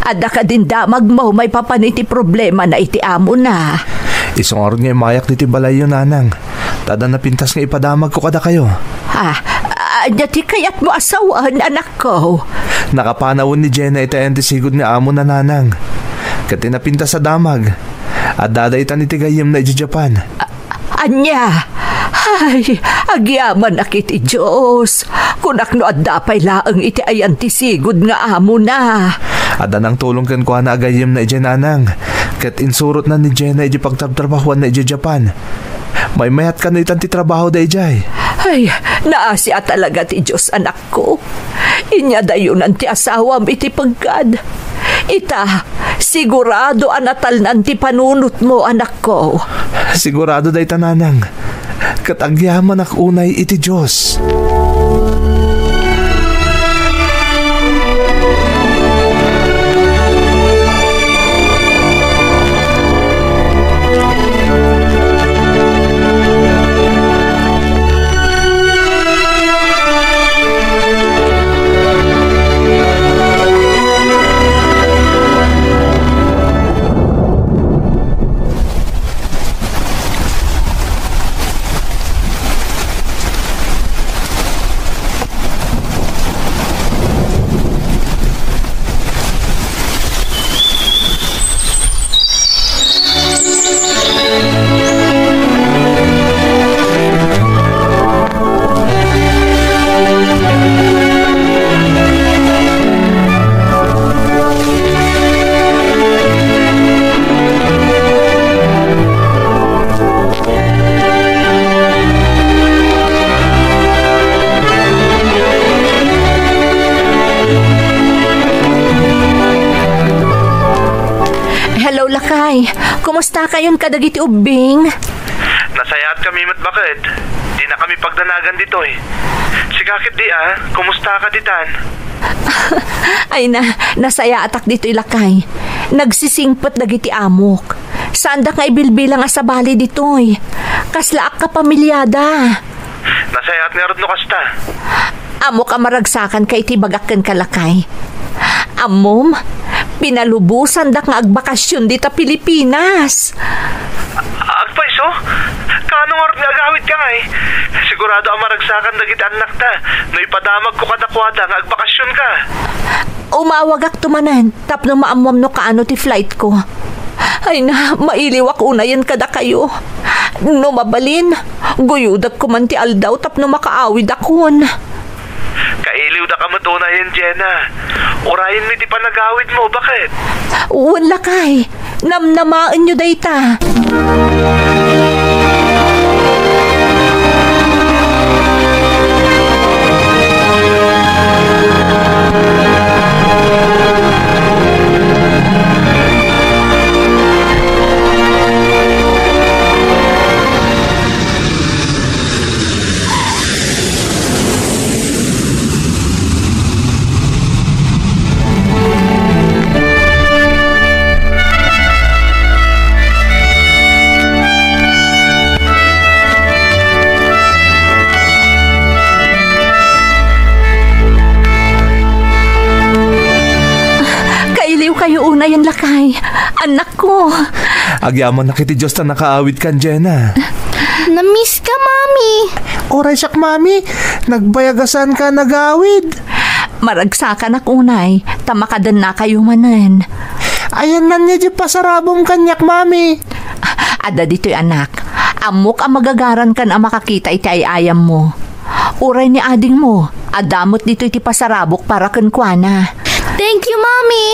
Adda kadin damagmo maipapan iti problemana iti amona? Isu ngarud nga immayak ditoy balayyo, nanang. Ta adda napintas nga ipadamagko kadakayo. Ah, ania ti kayatmo a sawen, anakko? Nakapanawen ni Jenna iti ayan ti sigud nga amona, nanang. Ket ti napintas a damag, adda dayta iti gayyemna idiay Japan. Ania? Ay, agyamanak iti Dios. Kunak no adda pay laeng iti ayan ti sigud nga amona. Adda nangtulong kenkuana a gayyemna idiay, nanang, ket insurotna ni Jenna idiay pagtrabtrabahoanna idiay Japan. Maymayat kano itan ti trabahoda idiay. Ay, naasi a talaga ti Dios, anak ko. Inyadayonan ti asawam iti pegkad. Ita, sigurado a natalnan ti panunotmo, anakko. Sigurado dayta, nanang. Ket agyamanak unay iti Dios. Hello, lakay. Kumusta kayon kadagiti ubbing? Nasayaat kami met, baket. Dina kami pagdanagan ditoy. Sika ketdi, a, kumusta ka ditan? Ay na, nasayaatak ditoy, lakay. Nagsisingpet dagiti amok. Saandak nga ibilbilang a sabali ditoy. Kaslaak kapamiliada. Nasayaat ngarud no kasta. Ammok a maragsakanka iti ibagak kenka, lakay. Ammom, pinalubosandak nga agbakasyon dita Pilipinas. Agpayso? Kaano ngarud nga agawidka ngay? Sigurado a maragsakan dagiti annakta no ipadamagko kadakuada nga agbakasyonka. Umawagakto manen tapno maammoam no kaano ti flightko. Ay na, mailiwak unayen kadakayo. No mabalin, guyodakko man ti aldaw tapno makaawidakon. Kailiwdaka met unayen, Jenna. Urayenmi ti panagawidmo, baket? Wen, lakay. Namnamaenyo dayta. Anakko. Agyamanak iti Dios ta nakaawidkan, Jena. Namiss ka, Mami. Uray siak, Mami. Nagbayag a saanka nagawid. Maragsakanak unay, ta makadennakayo manen. Ayanna diay pasarabom kaniak, Mami. Adda ditoy, anak. Ammok a magagarankan a makakita iti ay-ayammo. Uray ni adingmo, adda met ditoy ti pasarabok para kenkuana. Thank you, Mommy!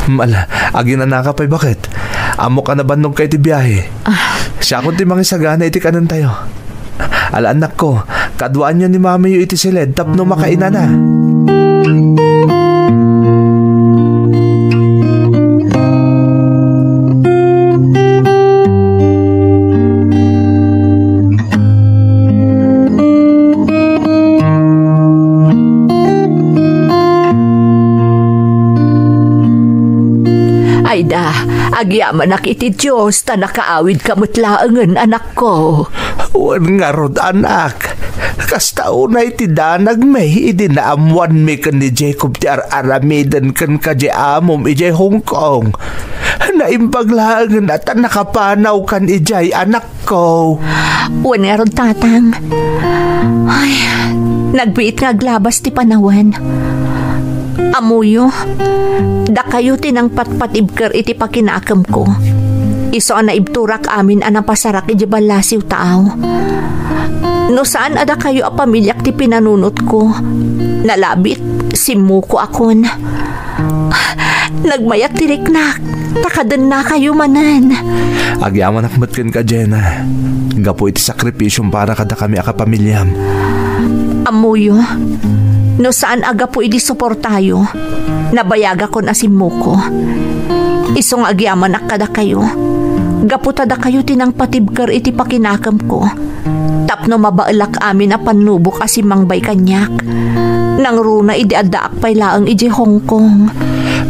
Ala, aginanaka pay, baket? Ammok a nabannog ka iti biahe. Ah. Siakon ti mangisagana iti kanentayo. Ala, anakko, kaduaanyo ni mamiyo iti siled tapno makainana. Ayda, agyamanak iti Dios ta nakaawidka met laengen, anakko. Wen ngarud, anak, kasta unay ti danagmi idi naammoanmi ken ni Jacob ti ar-aramiden kenka diay amom idiay Hong Kong. Naimbag laengen a ta nakapanawkan idiay, anakko. Wen ngarud, tatang. Ay, nagbiit nga aglabas ti panawen. Ammoyo, dakayo ti nangpatpatibker iti pakinakemko. Isu a naibturak amin a napasarak idiay ballasiw taaw. No saan a dakayo a pamiliak ti pinanunotko, nalabit, simmukoakon. Nagmayat ti riknak, ta kadennakayo manen. Agyamanak met kenka, Jena, gapu iti sakripisiom para kadakami a kapamiliam. Ammoyo, no saan a gapu iti suportayo, nabayagakon a simmuko. Isu nga agyamanak kadakayo, gapu ta dakayo ti nangpatibker iti pakinakemko. Tapno mabaelak amin a pannubok a simmangbay kaniak. Nangruna idi addaak pay laeng idiay Hong Kong.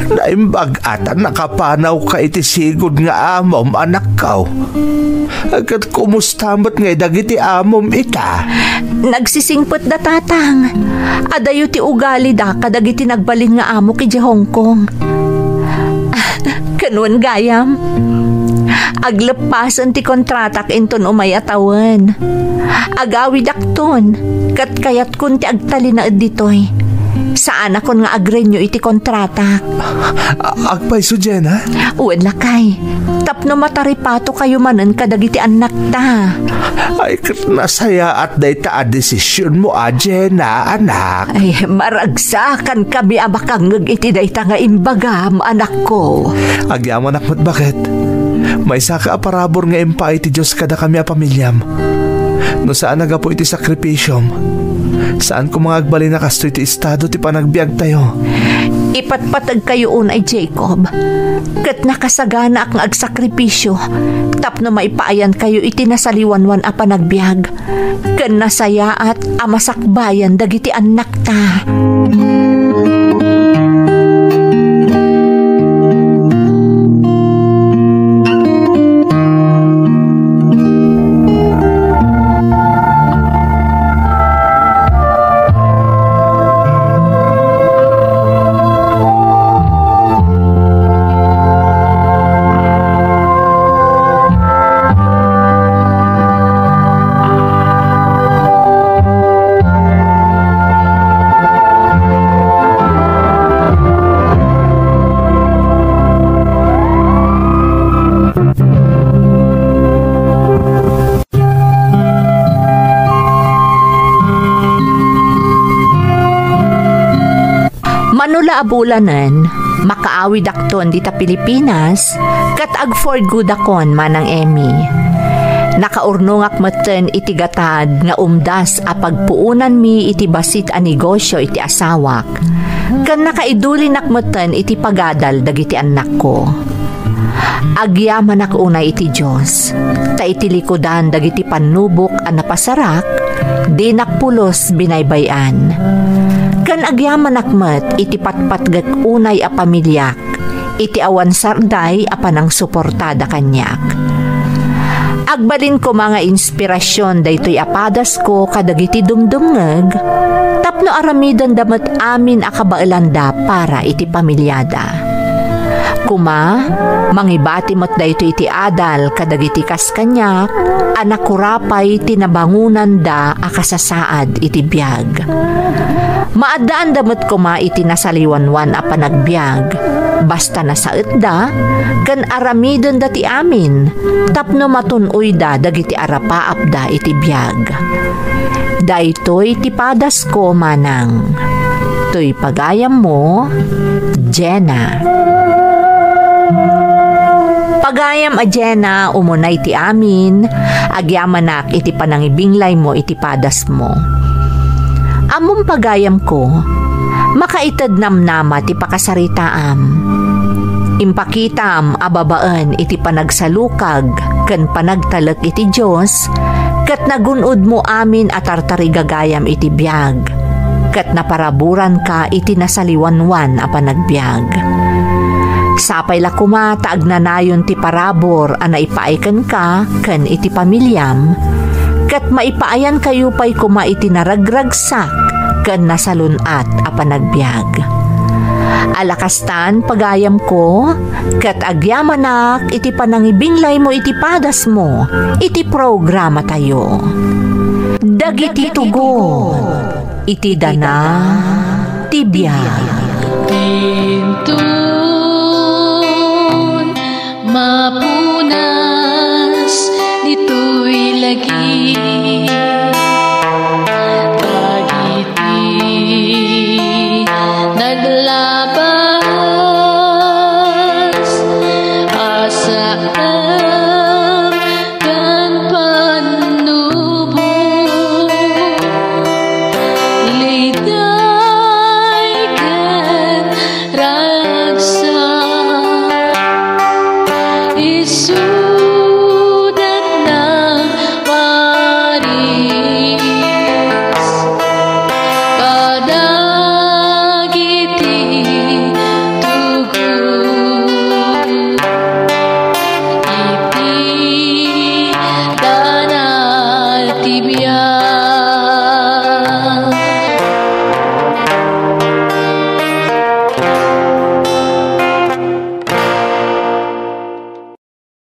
Naimbag a ta nakapanawka iti sigud nga amom, anakko. Ket kumusta met ngay dagiti amom ita? Nagsisingpetda, tatang. Adayo ti ugalida kadagiti nagbalin nga amok idiay Hong Kong. Ken wen gayam, agleppasen ti kontratak inton umay a tawen. Agawidakton, ket kayatkon ti agtalinaed ditoy. Saanakon nga agrenew iti kontratak. A-, agpayso, Jena? Wen, lakay. Tapno mataripatokayo manen kadagiti annakta. Ay, ket nasayaat dayta a desisionmo a, Jena, anak. Ay, maragsakan kami a makangngeg iti dayta nga imbagam, anakko. Agyamanak met, baket? Maysaka a parabur nga impaay ti Dios kadakami a pamiliam. No saan a gapu iti sakripisiom, saan koma nga agbalin a kastoy ti estado ti panagbiagtayo. Ipatpategkayo unay, Jacob, ket nakasaganaak nga agsakripisio tapno maipaayankayo iti nasaliwanwan a panagbiag. Ken nasayaat a masakbayan dagiti annakta. Mano la a bulanen, makaawidakton dita Pilipinas, ket ag-for-goodakon, Manang Emmy. Nakaurnongak metten iti gatad nga umdas a pagpuonanmi iti bassit a negosio iti asawak, ken nakaidulinak metten iti pagadal dagiti annakko. Agyamanak unay iti Dios, ta iti likudan dagiti pannubok a napasarak, dinak pulos binaybay-an. Ken agyamanak met iti patpatgek unay a pamiliak, iti awan sarday a panangsuportada kaniak. Agbalin koma nga inspirasion daytoy a padasko kadagiti dumdumngeg, tapno aramidenda met amin a kabaelanda para iti pamiliada. Koma, mangibati met daytoy iti adal kadagiti kas kaniak a nakurapay ti nabangonanda a kasasaad iti biag. Maaddaanda met koma iti nasaliwanwan a panagbiag, basta nasaetda ken aramidenda ti amin tapno matun-oyda dagiti arapaapda iti biag. Daytoy ti padasko, manang. Toy pagayammo, Jenna. Pagayam a Jenna, umunay ti amin, agyamanak iti panangibinglaymo iti padasmo. Ammom, pagayamko, makaited namnama ti pakasaritaam. Impakitam a babaen iti panagsalukag ken panagtalek iti Dios, ket nagun-odmo amin a tartarigagayam iti biag, ket naparaburanka iti nasaliwanwan a panagbiag. Sapay la koma ta agnanayon ti parabur a naipaay kenka ken iti pamiliam, ket maipaayankayo pay koma iti naragragsak ken nasalun-at a panagbiag. Ala kastan, pagayamko, ket agyamanak iti panangibinglaymo iti padasmo iti programatayo. Dagiti tugon iti dana ti biag. Inton mapunas ditoy lagi